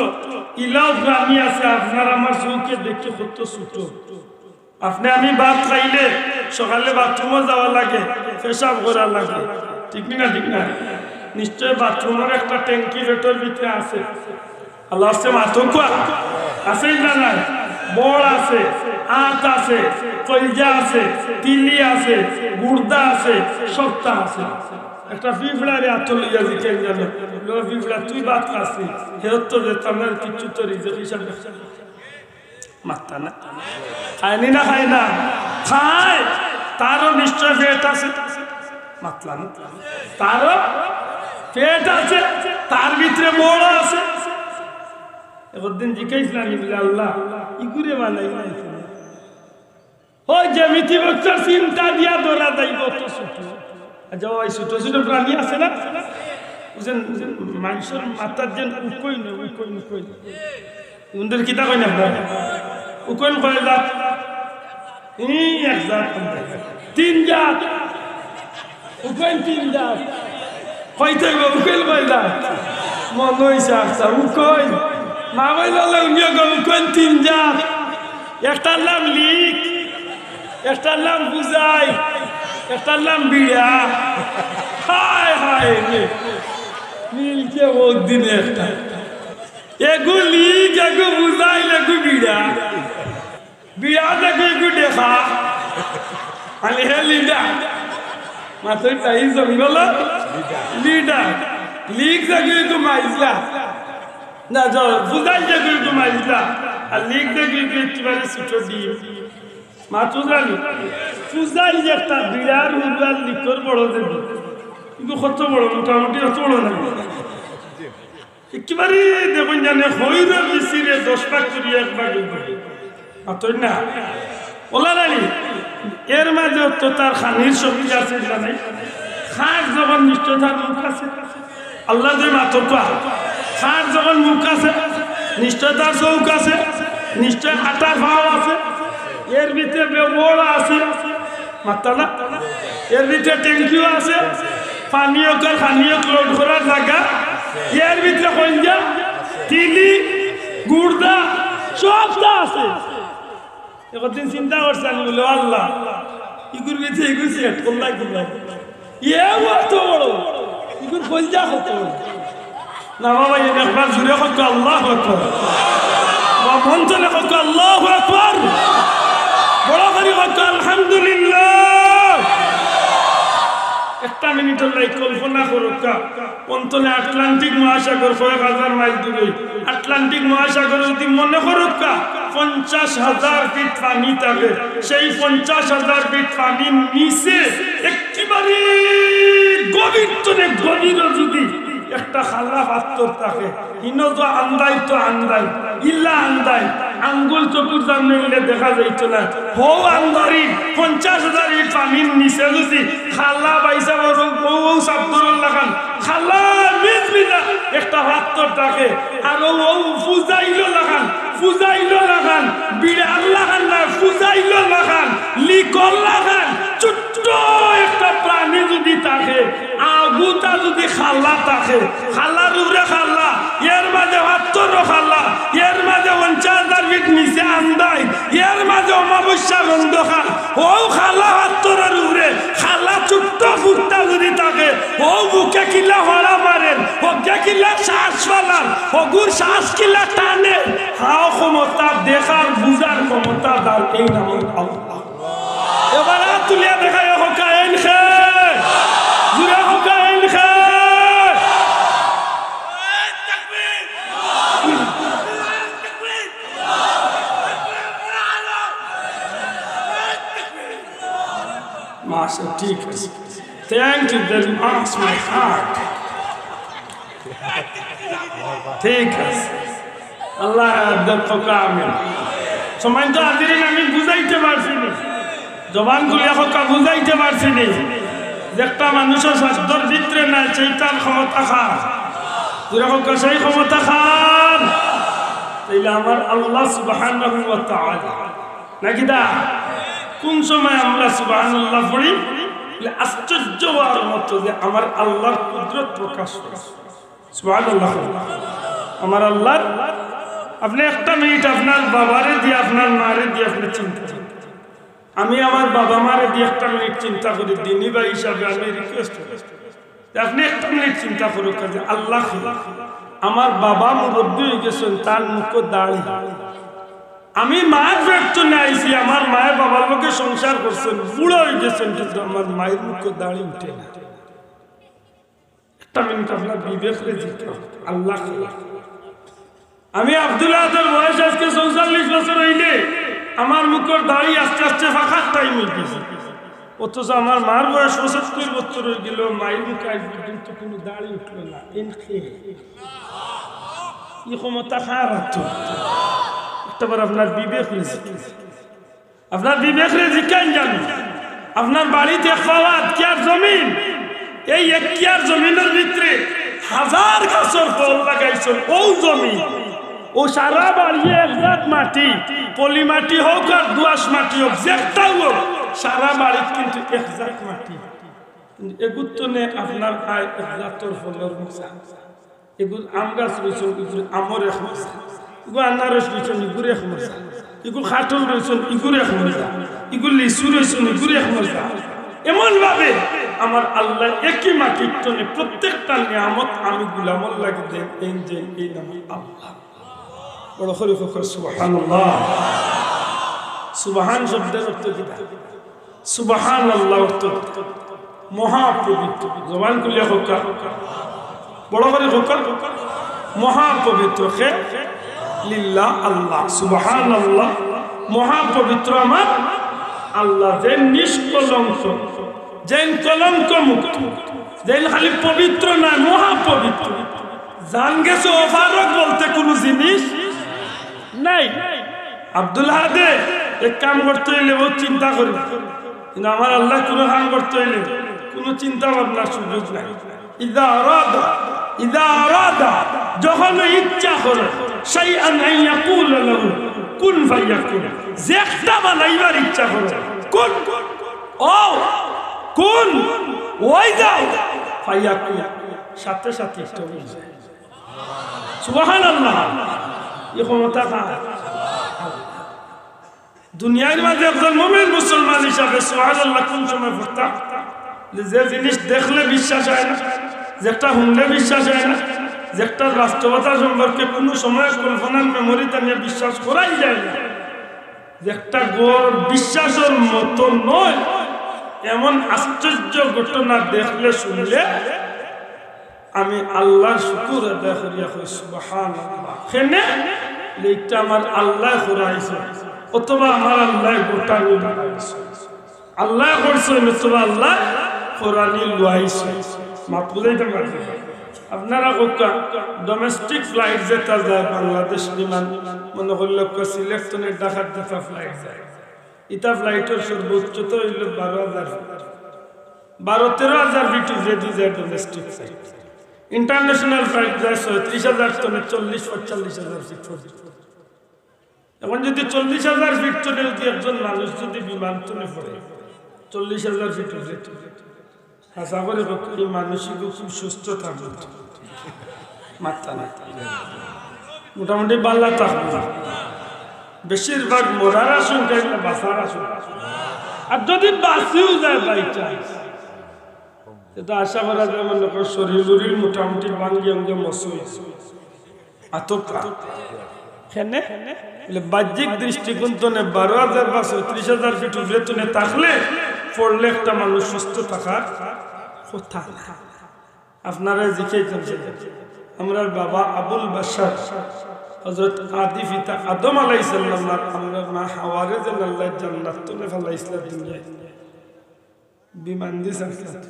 ইলাও প্রাণী আছে, আপনার আমার চউখে দেখি কত ছোট। আপনে আমি ভাত খাইলে সকালে বাথরুমো যাওয়া লাগে, পেশাব করা লাগে, ঠিক নি না? ঠিক না? নিশ্চয় বাথরুমর একটা ট্যাঙ্কি পেটর ভিতরে আছে। আল্লাহ আছে, মাতউক্কা। আছে না নাই? বড় আছে, আত আছে, কইলজা আছে, তিলি আছে, গুর্দা আছে, সবতা আছে। একটা পিঁপড়ারে আতো লইয়া জিকাইন জানো, "লো পিঁপড়া, তুই ভাত খাস নি?" হে উত্তর দিতো, "আমার কিচ্ছু তো রিজিক হিসাবে।" মাততা না? খায় নি না খায় না? খায়। তারও নিশ্চয় পেট আছে। মাতলা না? তারও পেট আছে, তার ভিতরে বড় আছে। একদিন জিকাইছলাম, "ইবনে আল্লাহ, ইগুরে বানাইলা কেনে?" ওই জ্যামিতি বক্সর চিন্তা দিয়া ধরা যাইব তো ছোট। আচ্ছা, ওই ছোট ছোট প্রাণী আছে না? বুঝছেন, বুঝছেন, মানুষর মাথার যেন উকইন, উকইন, উকইন। উনদের কিতা কইন আপনারা? উকইন কয় জাত? এই এক জাত। তিন জাত। উকইন তিন জাত। কইতে হইব, উকইন কয় জাত? মনে হইছে আচ্ছা, উকইন। মা বললে, উনিও গো, উকইন তিন জাত। একটার নাম লিক, একটার নাম বুঝাই, একটার নাম বিড়া। হায় হায় রে, মিলছে বহুত দিনে একটা। এগু লিক, এগু বুঝাইল, এগু বিড়া। বিড়া দেখো এগু দেখা। মানে হে লিডার। মাতইন তাই জঙ্গল লিডার। লিক দেখো এগু মাইজলা। না, জ-, বুঝাইল দেখো এগু মাইজলা। আর লিক দেখো এগু একেবারে ছোট ডিম। মাতইন জানি। বুঝাইল যে একটা বিড়ার উড়াল লিকর বড় দেবো। কিন্তু কত বড়? মোটামুটি অত বড় না। একেবারে দেখইন জানে, খইরর বিচিরে দশ ভাগ করি এক ভাগ অইব। মাতইন না? ওলা নানি, এর মাঝে তো তার খানির শক্তি আছে, না নাই? খার যখন নিশ্চয় তার মুখ আছে। আল্লাহ যে মাতউক্কা, খার যখন মুখ আছে, নিশ্চয় তার চউখ আছে, নিশ্চয় আটার পাও আছে, এর ভিতরে বেবড় আছে। মাততা না? এর ভিতরে ট্যাঙ্কিও আছে, পানি অকল, খানি অকল লোড করার জাগা। এর ভিতরে কইলজা, তিলি, গুর্দা, সবতা আছে। একদিন চিন্তা করছলাম, বলে, "আল্লাহ, ইগুর ভিতরে ইগু সেট করলা কিলা? ইয়ে অত বড়, ইগুর কইলজা কত বড়?" না বাবা, এই একবার জুরে কউক্কা, আল্লাহু আকবার। বা মন তুলে কউক্কা, আল্লাহু আকবার। বড় করি কউক্কা, আলহামদুলিল্লাহ। একটা মিনিটর লাগি কল্পনা করউক্কা, অন্তনে আটলান্টিক মহাসাগর কয়েক হাজার মাইল দূরে। আটলান্টিক মহাসাগর যদি মনে করউক্কা পঞ্চাশ হাজার ফিট পানি থাকে, সেই পঞ্চাশ হাজার ফিট পানির নিচে একেবারে গভীর তনে গভীরও যদি একটা খালা পাত্থর থাকে, হিনো তো আন্দাই তো আন্দাই, ইলা আন্দাই, আঙ্গুল চকুর সামনে ইলে দেখা যাইতো না। হউ আন্দারি পঞ্চাশ হাজার ফিট পানির নিচে যদি খালা বাইসা বড় বউ সাবদুরর লাখান, খালা মিজ মিজা একটা পাত্থর থাকে, আর ও, ও ফুজাইলো লাখান, ফুজাইলো লাখান, বিড়াল লাখান না, ফুজাইলো লাখান, লিকর লাখান, ছোট্ট একটা প্রাণী যদি থাকে, আগুতা যদি খালা থাকে, খালার উপরে খালা, এর মাঝে পাত্থরও খালা, এর মাঝে পঞ্চাশ হাজার ফিট নিচে আন্দাই, এর মাঝে অমাবস্যার অন্ধকার, হউ খালা পাত্থরর উপরে খালা ছোট্ট ফুটটা যদি থাকে, হউ বুকে কিলা ফাড়া মারের, হগুয়ে কিলা শ্বাস ফালার, হগুর শ্বাস কিলা টানে, হাও ক্ষমতা, দেখার, বুঝার ক্ষমতা তার, এই নাম আল্লাহ। এবার আত তুলিয়া দেখাইয়া কউক্কা, এইন কে? জুরে কউক্কা, এইন কে? মাশাআল্লাহ, ঠিক আছে। Thank you very much, my heart. ঠিক আছে। আল্লাহ দক্ষ কামিল। সম্মানিত হাজিরিন, আমি বুঝাইতে পারছি নি। জবান খুলিয়া কউক্কা বুঝাইতে পারছি নি। যে একটা মানুষর সাধ্যর ভিতরে নাই, সেইটার ক্ষমতা কার? জুরে কউক্কা, সেই ক্ষমতা কার? তাইলে আমার আল্লাহ সুবহানাহু ওয়া তাআলা। নাকি দা? কোন সময় আমরা সুবহানাল্লাহ পড়ি? বলে, আশ্চর্য হওয়ার মতো যে আমার আল্লাহর কুদরত প্রকাশ পাইছে। সুবহানাল্লাহ। আমার আল্লাহর, আপনে একটা মিনিট আপনার বাবারে দিয়া, আপনার মারে দিয়া আপনে চিন্তা করুন। আমি আমার বাবা মারে দিয়া একটা মিনিট চিন্তা করি, দিনী ভাই হিসাবে আমি রিকোয়েস্ট করি, আপনে একটা মিনিট চিন্তা করুন যে আল্লাহ কি? আমার বাবা মুরব্বী অই গেছইন, তান মুখো দাড়ি। আমি মার পেট তনে আইছি, আমার মায়ে বাবার লগে সংসার করছইন, বুড়া অই গেছইন, কিন্তু আমার মায়ের মুখো দাড়ি উঠে না। একটা মিনিট আপনার বিবেকরে জিকাও, আল্লাহ কি? আমি আব্দুল আহাদর বয়স আজকে চৌচল্লিশ বছর অইলে আমার মুখর দাড়ি আস্তে আস্তে ফাকার টাইম অই গেছে, অথচ আমার মার বয়স পঁচাত্তর বছর অই গেল, মায়ের মুখো আইজ পর্যন্ত কোনো দাড়ি উঠলো না। N K? ই ক্ষমতা কার আতো? একটা বার আপনার বিবেকরে জিকাও। আপনার বিবেকরে জিকাইন জানো, আপনার বাড়িত এক পাওয়া এক কিয়ার জমিন, এই এক কিয়ার জমিনর ভিতরে হাজার গাছর ফল লাগাইছইন, অউ জমিন, অউ সারা বাড়ি এক জাত মাটি, পলি মাটি হউক আর দোআঁশ মাটি হউক, যেকটাউ হউক, সারা বাড়িত কিন্তু এক জাত মাটি। কিন্তু এগুর তনে আপনার আয় এক জাতর ফলর মজা। ইগু আম গাছ রইছইন, ইগুর আমর এক মজা। ইগু আনারস রইছইন, ইগুর এক মজা। ইগু কাঠল রইছইন, ইগুর এক মজা। ইগু লিচু রইছইন, ইগুর এক মজা। এমন ভাবে আমার আল্লায় একই মাটির তনে প্রত্যেকটা নিয়ামত আমি গোলামর লাগি দেইন, এই যে এই নাম আল্লাহ। বড় করি কউক্কা সুবহানাল্লাহ। সুবহান শব্দর অর্থ কিতা? সুবহানাল্লাহ অর্থ মহাপবিত্র। জবান খুলিয়া কউক্কা, বড় করি কউক্কা, মহাপবিত্র কে? লিল্লাহ, আল্লাহ। সুবহানাল্লাহ, মহাপবিত্র আমার আল্লাহ, যেইন নিষ্কলঙ্ক, যেইন কলঙ্ক মুক্ত, যেইন খালি পবিত্র নায়, মহাপবিত্র। জান গেছে অপারগ বলতে কুনু জিনিস নাই। আব্দুল আহাদে এক কাম করতে অইলে বউত চিন্তা করি, কিন্তু আমার আল্লায় কুনু কাম করতে অইলে কুনু চিন্তা ভাবনার সুযোগ নাই। ইযা আরাদা, ইযা আরাদা, যখন ইচ্ছা করে, শাইআন আন ইয়াকুলা লাহু কুন ফায়াকুন, যেকটা বানাইবার ইচ্ছা করে, কুন, অও, কুন, অই যাও, ফায়াকুন, সাথে সাথে ইচ্ছা অই যায়। সুবহানাল্লাহ। ই ক্ষমতা কার? দুনিয়ার মাঝে একজন মুমিন মুসলমান হিসাবে সুবহানাল্লাহ কুন সময় পড়তাম? যে, যে জিনিস দেখলে বিশ্বাস অয় না, যেকটা হুনলে বিশ্বাস অয় না, যেকটার বাস্তবতা সম্পর্কে কুনু সময় কল্পনার মেমোরি টানিয়া বিশ্বাস করাই যায় না, যেকটা গড় বিশ্বাসর মতো নয়, এমন আশ্চর্য ঘটনা দেখলে শুনলে আমি আল্লাহর শুকুর আদায় করিয়া কই, সুবহানাল্লাহ। কেনে? ইটা আমার আল্লায় করাইছে, অথবা আমার আল্লায় ঘটানি বানাইছে। আল্লায় করছে, অথবা আল্লায় করানি লইছে। মাত বুঝাইতাম পারছি না। আপনারা কউক্কা, domestic flight যেটা যায় বাংলাদেশ বিমান, মনে করি কউক্কা সিলেট তনে ঢাকাত যেটা flight যায়, ইটা flightর সর্বোচ্চতা অইলো বারো হাজার ফিট। বারো তেরো হাজার ফিট উপরেদি যায় domestic flight। International flight যায় ছয়ত্রিশ হাজার তনে চল্লিশ পঁয়তাল্লিশ হাজার ফিট পর্যন্ত। এখন যদি চল্লিশ হাজার ফিট তনে যদি একজন মানুষ যদি বিমান তনে পড়ে, চল্লিশ হাজার ফিট উপরে, হাছা করি কউক্কা, ই মানুষ ইগু খুব সুস্থ থাকবো তো? মাত্তা নাই। মোটামুটি বালা থাকবো। বেশিরভাগ মরার আশঙ্কা, ইটা বাঁচার আশঙ্কা। আর যদি বাঁচিও যায় by chance, ইটা আশা করা যায়, মনে করি শরীর উরির মোটামুটি ভাঙ্গি অঙ্গে মসু অইছে। আতকা। কেনে? বলে, বাহ্যিক দৃষ্টিকোণ তনে বারো হাজার বা ছয়ত্রিশ হাজার ফিট উপরে তনে থাকলে, পড়লে একটা মানুষ সুস্থ থাকার কথা না। আপনারা জিকাইতাম চাই, আমরার বাবা আবুল বাশার, হযরত আদি পিতা আদম আলাইহিস সালাম আর আমরার মা হাওয়ারে যেন আল্লায় জান্নাত তনে ফালাইছলা দুনিয়াত। বিমান দি ছাড়ছলা।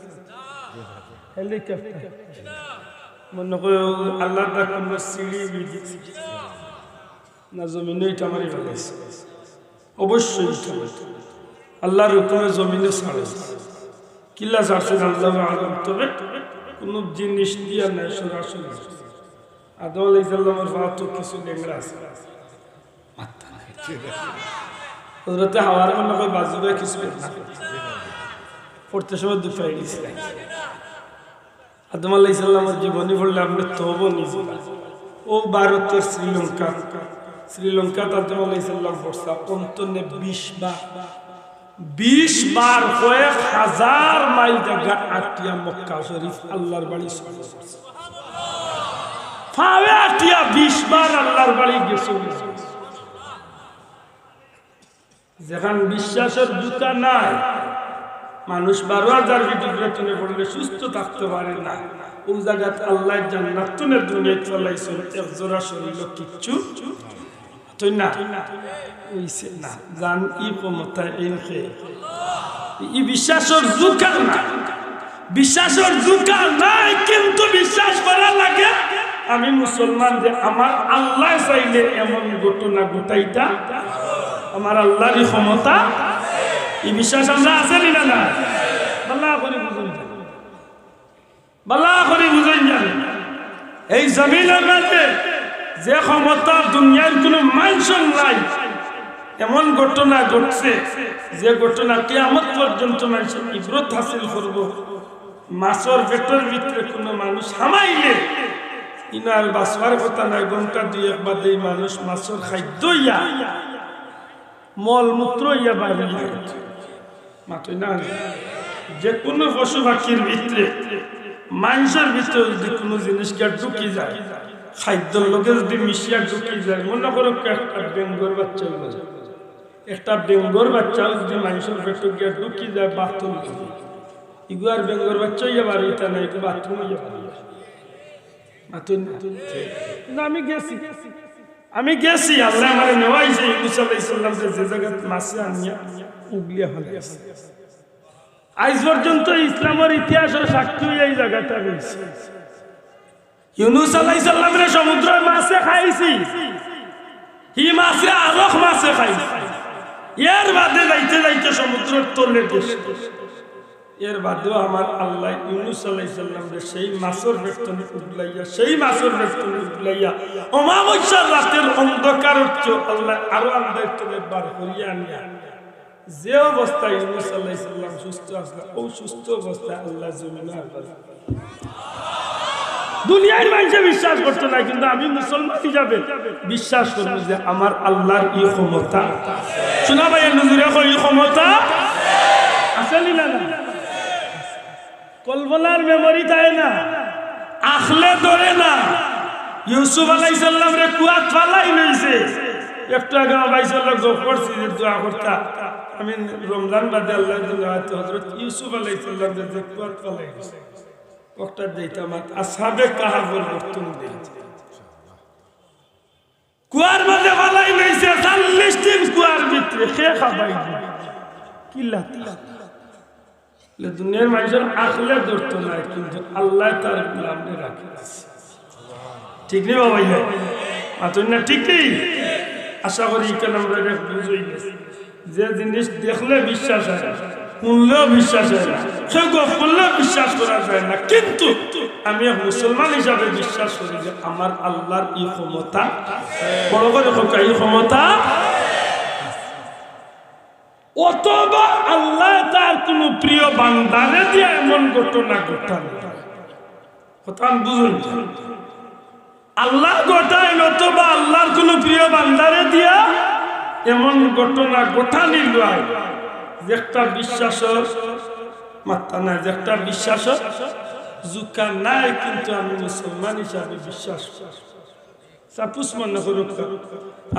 Helicopter। মনে করি আল্লাহর ডাক কুনু সিঁড়ি উড়ি দিছে। না জমিনো ইটা মারি ফালাইছে। অবশ্যই ইটা আল্লাহর হুকুমে জমিনো ছাড়ছে। কিলা ছাড়ছে আল্লাহু আ'লাম, তবে কুনু জিনিস দিয়া নায়, সরাসরি। আদম আলাইহিস সালামর পা তো কিছু লেংড়া আছে। মাত্তা নাই। হযরতে হাওয়ারে মনে করি বাজুবে কিছু না। পড়তে সময় দুঃখ হয়ে গেছিল। আদম আলাইহিস সালামর জীবনী পড়লে আপনি তবও নিজে। ও ভারতর শ্রীলঙ্কা, শ্রীলঙ্কাত আদম আলাইহিস সালাম পড়ছে অন্তনে বিশ বার, বিশ বার কয়েক হাজার মাইল জাগা আটিয়া মক্কা শরীফ আল্লাহর বাড়ি সফর করছে। পাওয়ে আটিয়া বিশ বার আল্লাহর বাড়ি গেছে। যেখান বিশ্বাসর জুতা নাই, মানুষ বারো হাজার ফিট উপরে তুলে পড়লে সুস্থ থাকতে পারে না। ও জাগাত আল্লাহ জান্নাত তুলে দুনিয়াত ফালাইছইন, এক জোড়া শরীর কিচ্ছু তুই না। অইছে না। জান ই ক্ষমতা এই খে। ই বিশ্বাসর জুকা না। বিশ্বাসর জুকা নাই, কিন্তু বিশ্বাস করা লাগে। আমি মুসলমান যে আমার আল্লাহ চাইলে এমন ঘটনা ঘটাইতা, আমার আল্লাহরই ক্ষমতা। ই বিশ্বাস আমরা আছে নি না? না, ভালা করি বুঝুন, ভালা করি বুঝুন জানি। এই জমিনের মাঝে যে ক্ষমতা দুনিয়ার কোনো মানুষর নাই, এমন ঘটনা ঘটছে যে ঘটনা কিয়ামত পর্যন্ত মানুষ ইবরত হাসিল করব। মাছর পেটর ভিতরে কোনো মানুষ হামাইলে ইনার বাঁচবার কথা নাই, ঘন্টা দুই এক বাদে এই মানুষ মাছর খাদ্য ইয়া মলমূত্র ইয়া বাড়ি মাতই না। যে কোনো পশু পাখির ভিতরে, মানুষর ভিতরে যদি কোনো জিনিস গিয়া ঢুকি যায়, খাদ্যর লগে যদি মিশিয়া ঢুকি যায়, মনে করো একটা বেঙ্গর বাচ্চা হইল, একটা বেঙ্গর বাচ্চা যদি মানুষর পেটে গিয়া ঢুকি যায়, বাথরুম, ইগু আর বেঙ্গর বাচ্চা হইয়া বাড়ি হইতা না, ইগু বাথরুম হইয়া বাড়ি। মাতই না। কিন্তু আমি গেছি, আমি গেছি, আল্লাহ আমারে নেওয়াইছে, ইউনুস আলাইহিস সালামরে যে জাগাত মাছে আনিয়া উগলিয়া ফালাইছে। আইজ পর্যন্ত ইসলামর ইতিহাসর সাক্ষী এই জাগাটা রইছে। ইউনুস আলাইহিস সালামরে সমুদ্রর মাছে খাইছে, হি মাছে আরক মাছে খাইছে। এর বাদে যাইতে যাইতে সমুদ্রর তলে গেছে। এর বাদেও আমার আল্লাহ ইউনুস আলাইহিস সালামরে সেই মাছর পেট থনে উগলাইয়া, সেই মাছর পেট থনে উগলাইয়া, অমাবস্যার রাতের অন্ধকারর চেয়ে আল্লাহ আরো আন্দাইর থনে বার করিয়া আনিয়া, যে অবস্থায় ইউনুস আলাইহিস সালাম সুস্থ আছলা, ও সুস্থ অবস্থায় আল্লাহ জমিনে আর দুনিয়ার মানুষে বিশ্বাস করতো না, কিন্তু আমি মুসলমান হিসাবে বিশ্বাস করবো যে আমার আল্লাহর ই ক্ষমতা। শোনা ভাই, নজরে কই, ই ক্ষমতা আছে নি না? না, কল্পনার মেমরি থাকে না, আখলে ধরে না। ইউসুফ আলাইহিস সালামরে কুয়াত ফালাই লইছে। একটু আগে আমার ভাইসাব গফ করছি যে দোয়া করতা, আমি রমজান বাদে আল্লাহ দিন হয়তো হযরত ইউসুফ আলাইহিস সালামরে যে কুয়াত ফালাই লইছে। ওটা দিতাম আর আসহাবে কাহাফর বর্তন দিন। কুয়ার মাঝে ফালাই লইছে, চল্লিশ দিন কুয়ার ভিতরে, কে খাবাই? কিলা? দুনিয়ার মানুষর আখলে ধরতো না, কিন্তু আল্লাহ তার গোলামরে রাখি দিছে। ঠিক নি বাবা? ইয়া মাতই না, ঠিক নি? আশা করি ইখান আমরা বুঝি গেছি। যে জিনিস দেখলে বিশ্বাস হয় না, শুনলেও বিশ্বাস হয় না, কেউ গফ করলেও বিশ্বাস করা যায় না, কিন্তু আমি এক মুসলমান হিসাবে বিশ্বাস করি যে আমার আল্লাহর ই ক্ষমতা, বড় করে কউক্কা, ই ক্ষমতা। অথবা আল্লাহ তার কোনো প্রিয় বান্দারে দিয়া এমন ঘটনা ঘটান। কথা বুঝুন, আল্লাহ ঘটাইন অথবা আল্লাহর কোনো প্রিয় বান্দারে দিয়া এমন ঘটনা ঘটানি লয়, যে একটা বিশ্বাসর মাত্রা নাই, যে একটা বিশ্বাসর জুকা নাই, কিন্তু আমি মুসলমান হিসাবে বিশ্বাস করি। সাপোজ মনে করুক,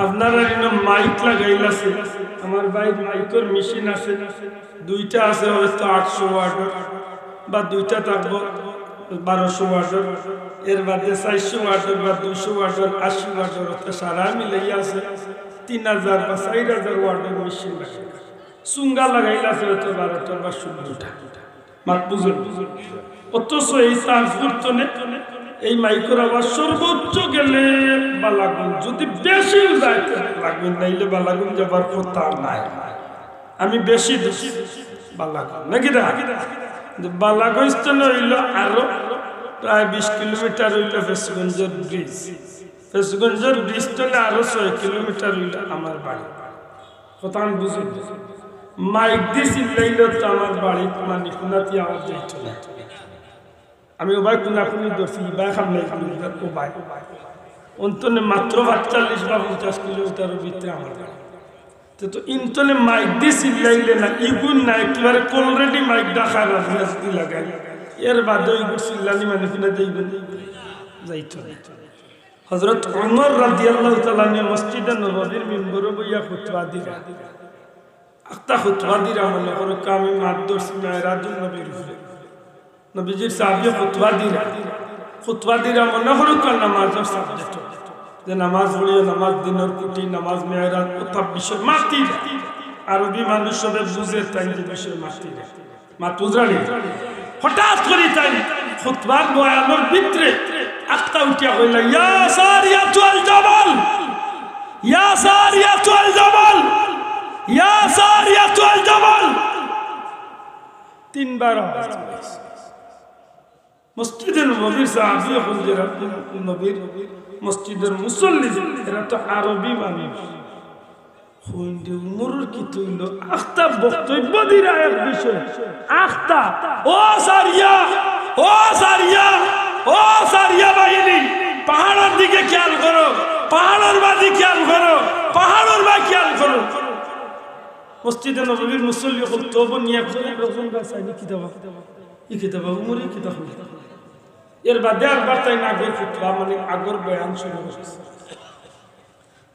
আপনারা এখানে মাইক লাগাইল আছে, আমার ভাইর মাইকর মেশিন আছে, দুইটা আছে হয়তো আটশো ওয়াটর, বা দুইটা থাকবো বারোশো ওয়াটর, এর বাদে চারশো ওয়াটর বা দুইশো ওয়াটর, আশি ওয়াটর, অর্থাৎ সারা মিলাই আছে তিন হাজার বা চার হাজার ওয়াটর মেশিন লাগাইল আছে। চুঙ্গা লাগাইল আছে হয়তো বারোটা বা ষোলোটা। মাত বুঝুন? অথচ এই তানপুর তনে এই মাইকর আওয়াজ সর্বোচ্চ গেলে বালাগুন, যদি বেশি যায় তো বালাগুন, নাইলে বালাগুন যাবার কথা নাই। আমি বেশি দূর বালাগুন, নাকি না? কিন্তু বালাগুন তনে হইল আরো প্রায় বিশ কিলোমিটার হইল ফেঞ্চুগঞ্জর ব্রিজ। ফেঞ্চুগঞ্জর ব্রিজ তনে আরো ছয় কিলোমিটার হইল আমার বাড়ি। কথা আমি বুঝি। মাইক দি চিল্লাইলে তো আমার বাড়িত মানি কুনাতি আওয়াজ যাইতো না। আমি ওবায় কুনাকুনি ধরছি, ইবায় খাম নাই, ও ভাই। অন্তনে মাত্র পাঁচচল্লিশ বা পঞ্চাশ কিলোমিটারর ভিতরে আমার বাড়ি। তো, তো ইন্তনে মাইক দি চিল্লাইলে না, ইগুন না, একেবারে কলরেডি মাইক ডাকা রাখি আসতে লাগাই। এর বাদে ইগুন চিল্লানি মানে কুনা যাইব? যাইতো না। হযরত ওমর রাদিয়াল্লাহু তাআলা আনহু মসজিদে নববীর মিম্বরো বইয়া খুতবা দিরা। আখতা খুতবা দিরা মনে করো, আমি মাত ধরছি মেরাজুন নবীর উপরে। নবীজির সাহাবী খুতবা দিরা। খুতবা দিরা মনে করো, নামাজর সাবজেক্ট। যে নামাজ পড়িও, নামাজ দিনর খুঁটি, নামাজ মেরাজ, অতা বিষয় মাতিরা। আরবি মানুষ সবে বুঝে, তাইন যে বিষয় মাতিরা। মাত বুঝরানি? হঠাৎ করি তাইন খুতবার বয়ানর ভিতরে আখতা উঠিয়া কইলা, "ইয়া সারিয়াতুল জাবাল, ইয়া সারিয়াতুল জাবাল, ইয়া সারিয়াতুল জাবাল।" তিনবার আওয়াজ দিছে। মসজিদে নববীর সাহাবী অকল, যেরা নবীর মসজিদর মুসল্লি, এরা তো আরবি মানুষ। কইন দে উমরর কিতা অইলো? আখতা বক্তব্য দিরা এক বিষয়। আখতা, "ও সারিয়া, ও সারিয়া, ও সারিয়া বাহিনী, পাহাড়র দিকে খেয়াল করো, পাহাড়র বাদি খেয়াল করো, পাহাড়র বায় খেয়াল করো।" মসজিদে নববীর মুসল্লি অকল তওবা নিয়া কইন, "এরকম গাছ আইনি কিতাবা? ই কিতাবা, উমরে কিতা কইন?" এর বাদে আরবার তাইন আগর খুতবা, মানে আগর বয়ান শুরু করছে।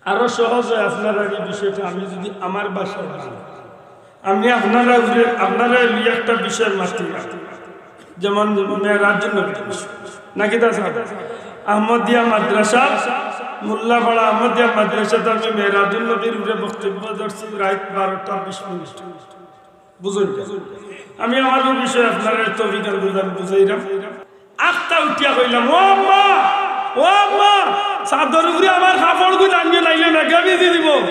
আরো সহজ অয় আপনারার ই বিষয়টা আমি যদি আমার ভাষায় বলি। আমি আপনারার উপরে, আপনারার লইয়া একটা বিষয় মাতি, যেমন মেরাজুন নবীর বিষয়। নাকি তা স্যার? আহমদিয়া মাদ্রাসা, মোল্লাপাড়া আহমদিয়া মাদ্রাসাত আমি মেরাজুন নবীর উপরে বক্তব্য ধরছি রাইত বারোটা বিশ মিনিট। বুঝইন না? আমি আমার অউ বিষয় আপনারারে তৌফিক আল বুঝান বুঝাইরাম। আখতা উঠিয়া কইলাম, "ও আম্মা, ও আম্মা, ছাদর উপরে আমার কাপড়গুইন আনিও, নাইলে মেঘে ভিজি দিবো।"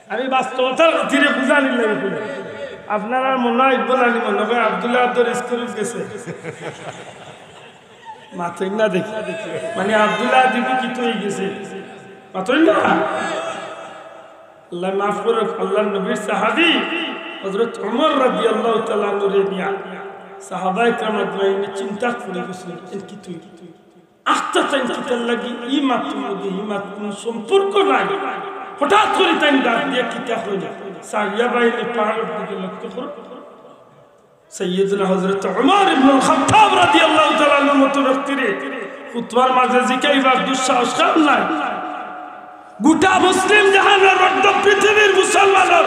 আমি বাস্তবতার খাতিরে বুঝানির লাগি কইলাম। আপনারার মনো অইবো নানি, মনো অয় আব্দুল্লাহ আব্দুর স্কুল গেছে। মাতইন না দেখি। মানে আব্দুল্লাহ আদিবি কিতা অইগেছে? মাতইন না। আল্লায় মাফ করউক, আল্লার নবীর সাহাবী হযরত ওমর রাদিয়াল্লাহু তাআলা আনহুরে নিয়া সাহাবায়ে কেরাম আজমাইন চিন্তাত পড়ি গেছইন, এন কিতা অইলো? আখতা তাইন কিতার লাগি ই মাতর লগে ই মাত কুনু সম্পর্ক নাই। হঠাৎ করি তাইন ডাক দিয়া কিতা কইলা, "সারিয়া বাহিনী পাহাড়র দিকে লক্ষ্য করো।" সাইয়্যিদুনা হযরত ওমর ইবনুল খাত্তাব রাদিয়াল্লাহু তাআলা আনহুর মতো ব্যক্তিরে খুতবার মাঝে জিকাইবার দুঃসাহস কার নাই? গোটা মুসলিম জাহানর অর্ধ পৃথিবীর মুসলমানর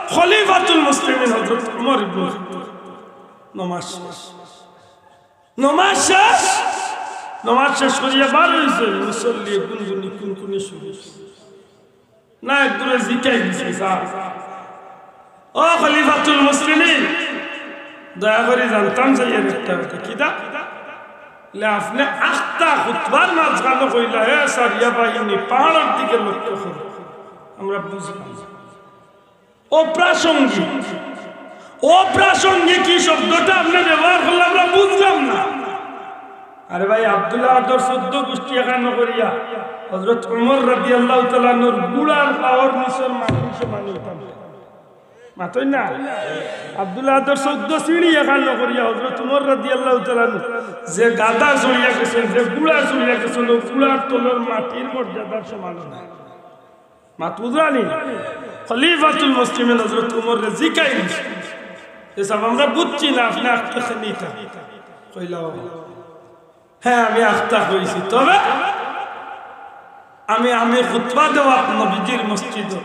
খলিফাতুল মুসলিমিন হযরত ওমর ইবনুল খাত্তাব। নমাজ শেষ। নমাজ শেষ। নমাজ শেষ করিয়া বার অইছে, মুসল্লি গুনগুনি কুনকুনি শুরু অইছে। না, এক দূরে জিকাই দিছে, "স্যার, ও খলিফাতুল মুসলিমিন, দয়া করি জানতাম চাইয়ার একটা কথা।" "কিতা?" "লে আপনে আখতা খুতবার মাঝখানো কইলা, 'এ সারিয়া বাহিনী, পাহাড়র দিকে লক্ষ্য করো।' আমরা বুঝলাম না।" অপ্রাসঙ্গিক, অপ্রাসঙ্গিক ই শব্দটা আপনে ব্যবহার করলা, আমরা বুঝলাম না। আরে ভাই, আব্দুল্লাহ আদর চৌদ্দ গুষ্টি একখানো করিয়া হযরত ওমর রাদিয়াল্লাহু তাআলা আনহুর গুড়ার পাওর নিচর মাটির সমান অইতাম। মাতইন না? আব্দুল্লাহ আদর চৌদ্দ সিঁড়ি একখানো করিয়া হযরত ওমর রাদিয়াল্লাহু তাআলা আনহু যে গাদা চড়িয়া গেছইন, যে গুড়া চড়িয়া গেছইন, অউ গুড়ার তলর মাটির মর্যাদার সমান না। মাত বুঝরানি? খলিফাতুল মুসলিমিন হযরত ওমররে জিকাইল, "এ সাব, আমরা বুঝছি না, আপনে আখতা কইছইন নি তা?" কইলা, "ও, হ্যাঁ, আমি আখতা কইছি, তবে আমি, আমি খুতবা দেওয়াত নবীজির মসজিদো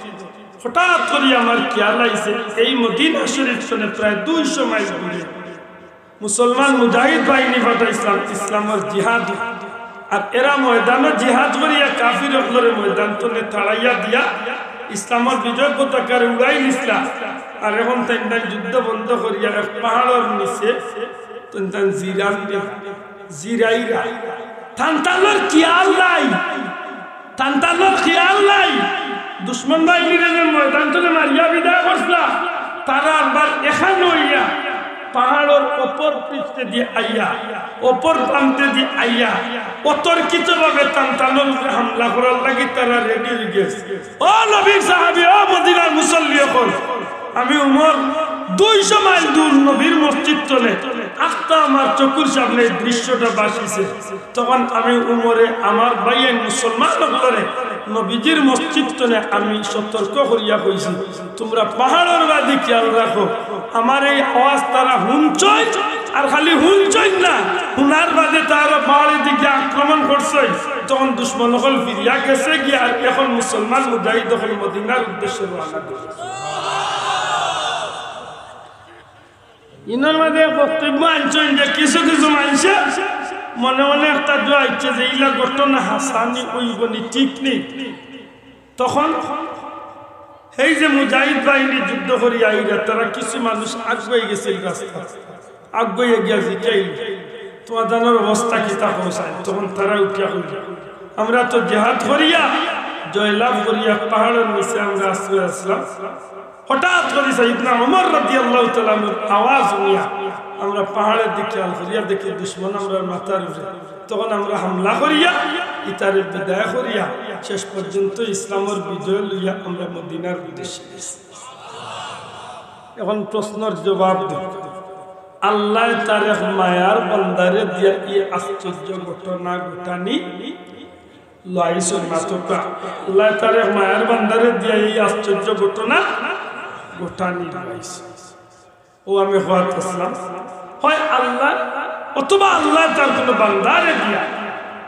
হঠাৎ করি আমার খেয়াল আইছে, এই মদিনা শরীফ থনে প্রায় দুইশো মাইল দূরে মুসলমান মুজাহিদ বাহিনী পাঠাইছলাম ইসলামর জিহাদ, আর এরা ময়দানো জিহাদ করিয়া কাফির অকলরে ময়দান থনে তাড়াইয়া দিয়া ইসলামর বিজয় পতাকারে উড়াই নিছলা। আর এখন তাইন তাইন যুদ্ধ বন্ধ করিয়া এক পাহাড়র নিচে তাইন তাইন জিরান দিয়া, জিরাইরা, তান তানর খেয়াল নাই।" তান তানর খেয়াল নাই। দুশমন বাহিনীরে যে ময়দান থনে মারিয়া বিদায় করছলা, তারা আরবার একখান অইয়া পাহাড়র অপর পৃষ্ঠেদি আইয়া, অপর প্রান্তেদি আইয়া, অতর্কিতভাবে তান তানর উপরে হামলা করার লাগি তারা রেডি অইগেছে। ও নবীর সাহাবী, ও মদিনার মুসল্লি অকল, আমি উমর দুইশো মাইল দূর নবীর মসজিদ তনে, আস্তা আমার চকুর সামনে এই দৃশ্যটা ভাসিছে। তখন আমি উমরে আমার ভাইয়াইন মুসলমান অকলরে নবীজির মসজিদ তনে আমি সতর্ক করিয়া কইছি, তুমরা পাহাড়র বাদি খিয়াল রাখো, আমার এই আওয়াজ তারা হুনছইন, আর খালি হুনছইন না, হুনার বাদে তারা পাহাড়র দিকে আক্রমণ করছইন। তখন দুশমন অকল ফিরিয়া গেছে গিয়া, আর এখন মুসলমান মুজাহিদ অকল মদিনার উদ্দেশ্যে রওনা দিছে। ইনর মাঝে বক্তব্য আনছইন যে কিছু কিছু মানষে মনে মনে একটা দোয়া ইচ্ছে যে ইলা ঘটনা হাসানি অইবনি, ঠিক নি। তখন এই যে মুজাহিদ বাহিনী যুদ্ধ করি আইরা, তারা কিছু মানুষ আগুয়াই গেছিল রাস্তা, আগুয়াই গিয়া জিকাইল, "তোমার জানোর অবস্থা কিতা?" কও চাই। তখন তারা উঠিয়া কইল, "আমরা তো জেহাদ করিয়া জয়লাভ করিয়া পাহাড়র নিচে আমরা আশ্রয় আছলাম, হঠাৎ করি সাইয়েদনা উমর রাদিয়াল্লাহু তাআলা আনহুর আওয়াজ হুনিয়া আমরা পাহাড়র দিকে খেয়াল করিয়া দেখি দুশমন আমরার মাথার উপরে, তখন আমরা হামলা করিয়া ইতারে বিদায় করিয়া শেষ পর্যন্ত ইসলামর বিজয় লইয়া আমরা মদিনার উদ্দেশ্যে গেছি।" এখন প্রশ্নর জবাব দেও, আল্লায় তার এক মায়ার বান্দারে দিয়া এই আশ্চর্য ঘটনা ঘটানি লইছইন মাতকা। আল্লায় তার এক মায়ার বান্দারে দিয়া এই আশ্চর্য ঘটনা ঘটানি লইছইন। ও আমি কওয়াত আছলাম, হয় আল্লায় অথবা আল্লায় তার কুনু বান্দারে দিয়া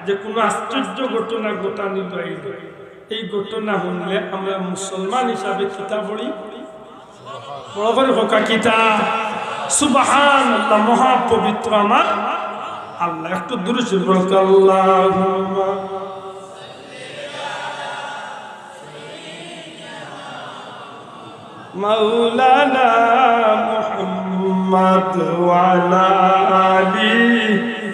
যে কুনু আশ্চর্য ঘটনা ঘটানি লইছইন। এই ঘটনা হুনলে আমরা মুসলমান হিসাবে কিতা পড়ি? বড় করি কউক্কা কিতা? সুবহানাল্লাহ, মহাপবিত্র আমার আল্লাহ। একটু দুরূদ শরীফ পড়ুক্কা, আল্লাহুম্মা মাওলানা মুহাম্মদ ওয়া আলা আলি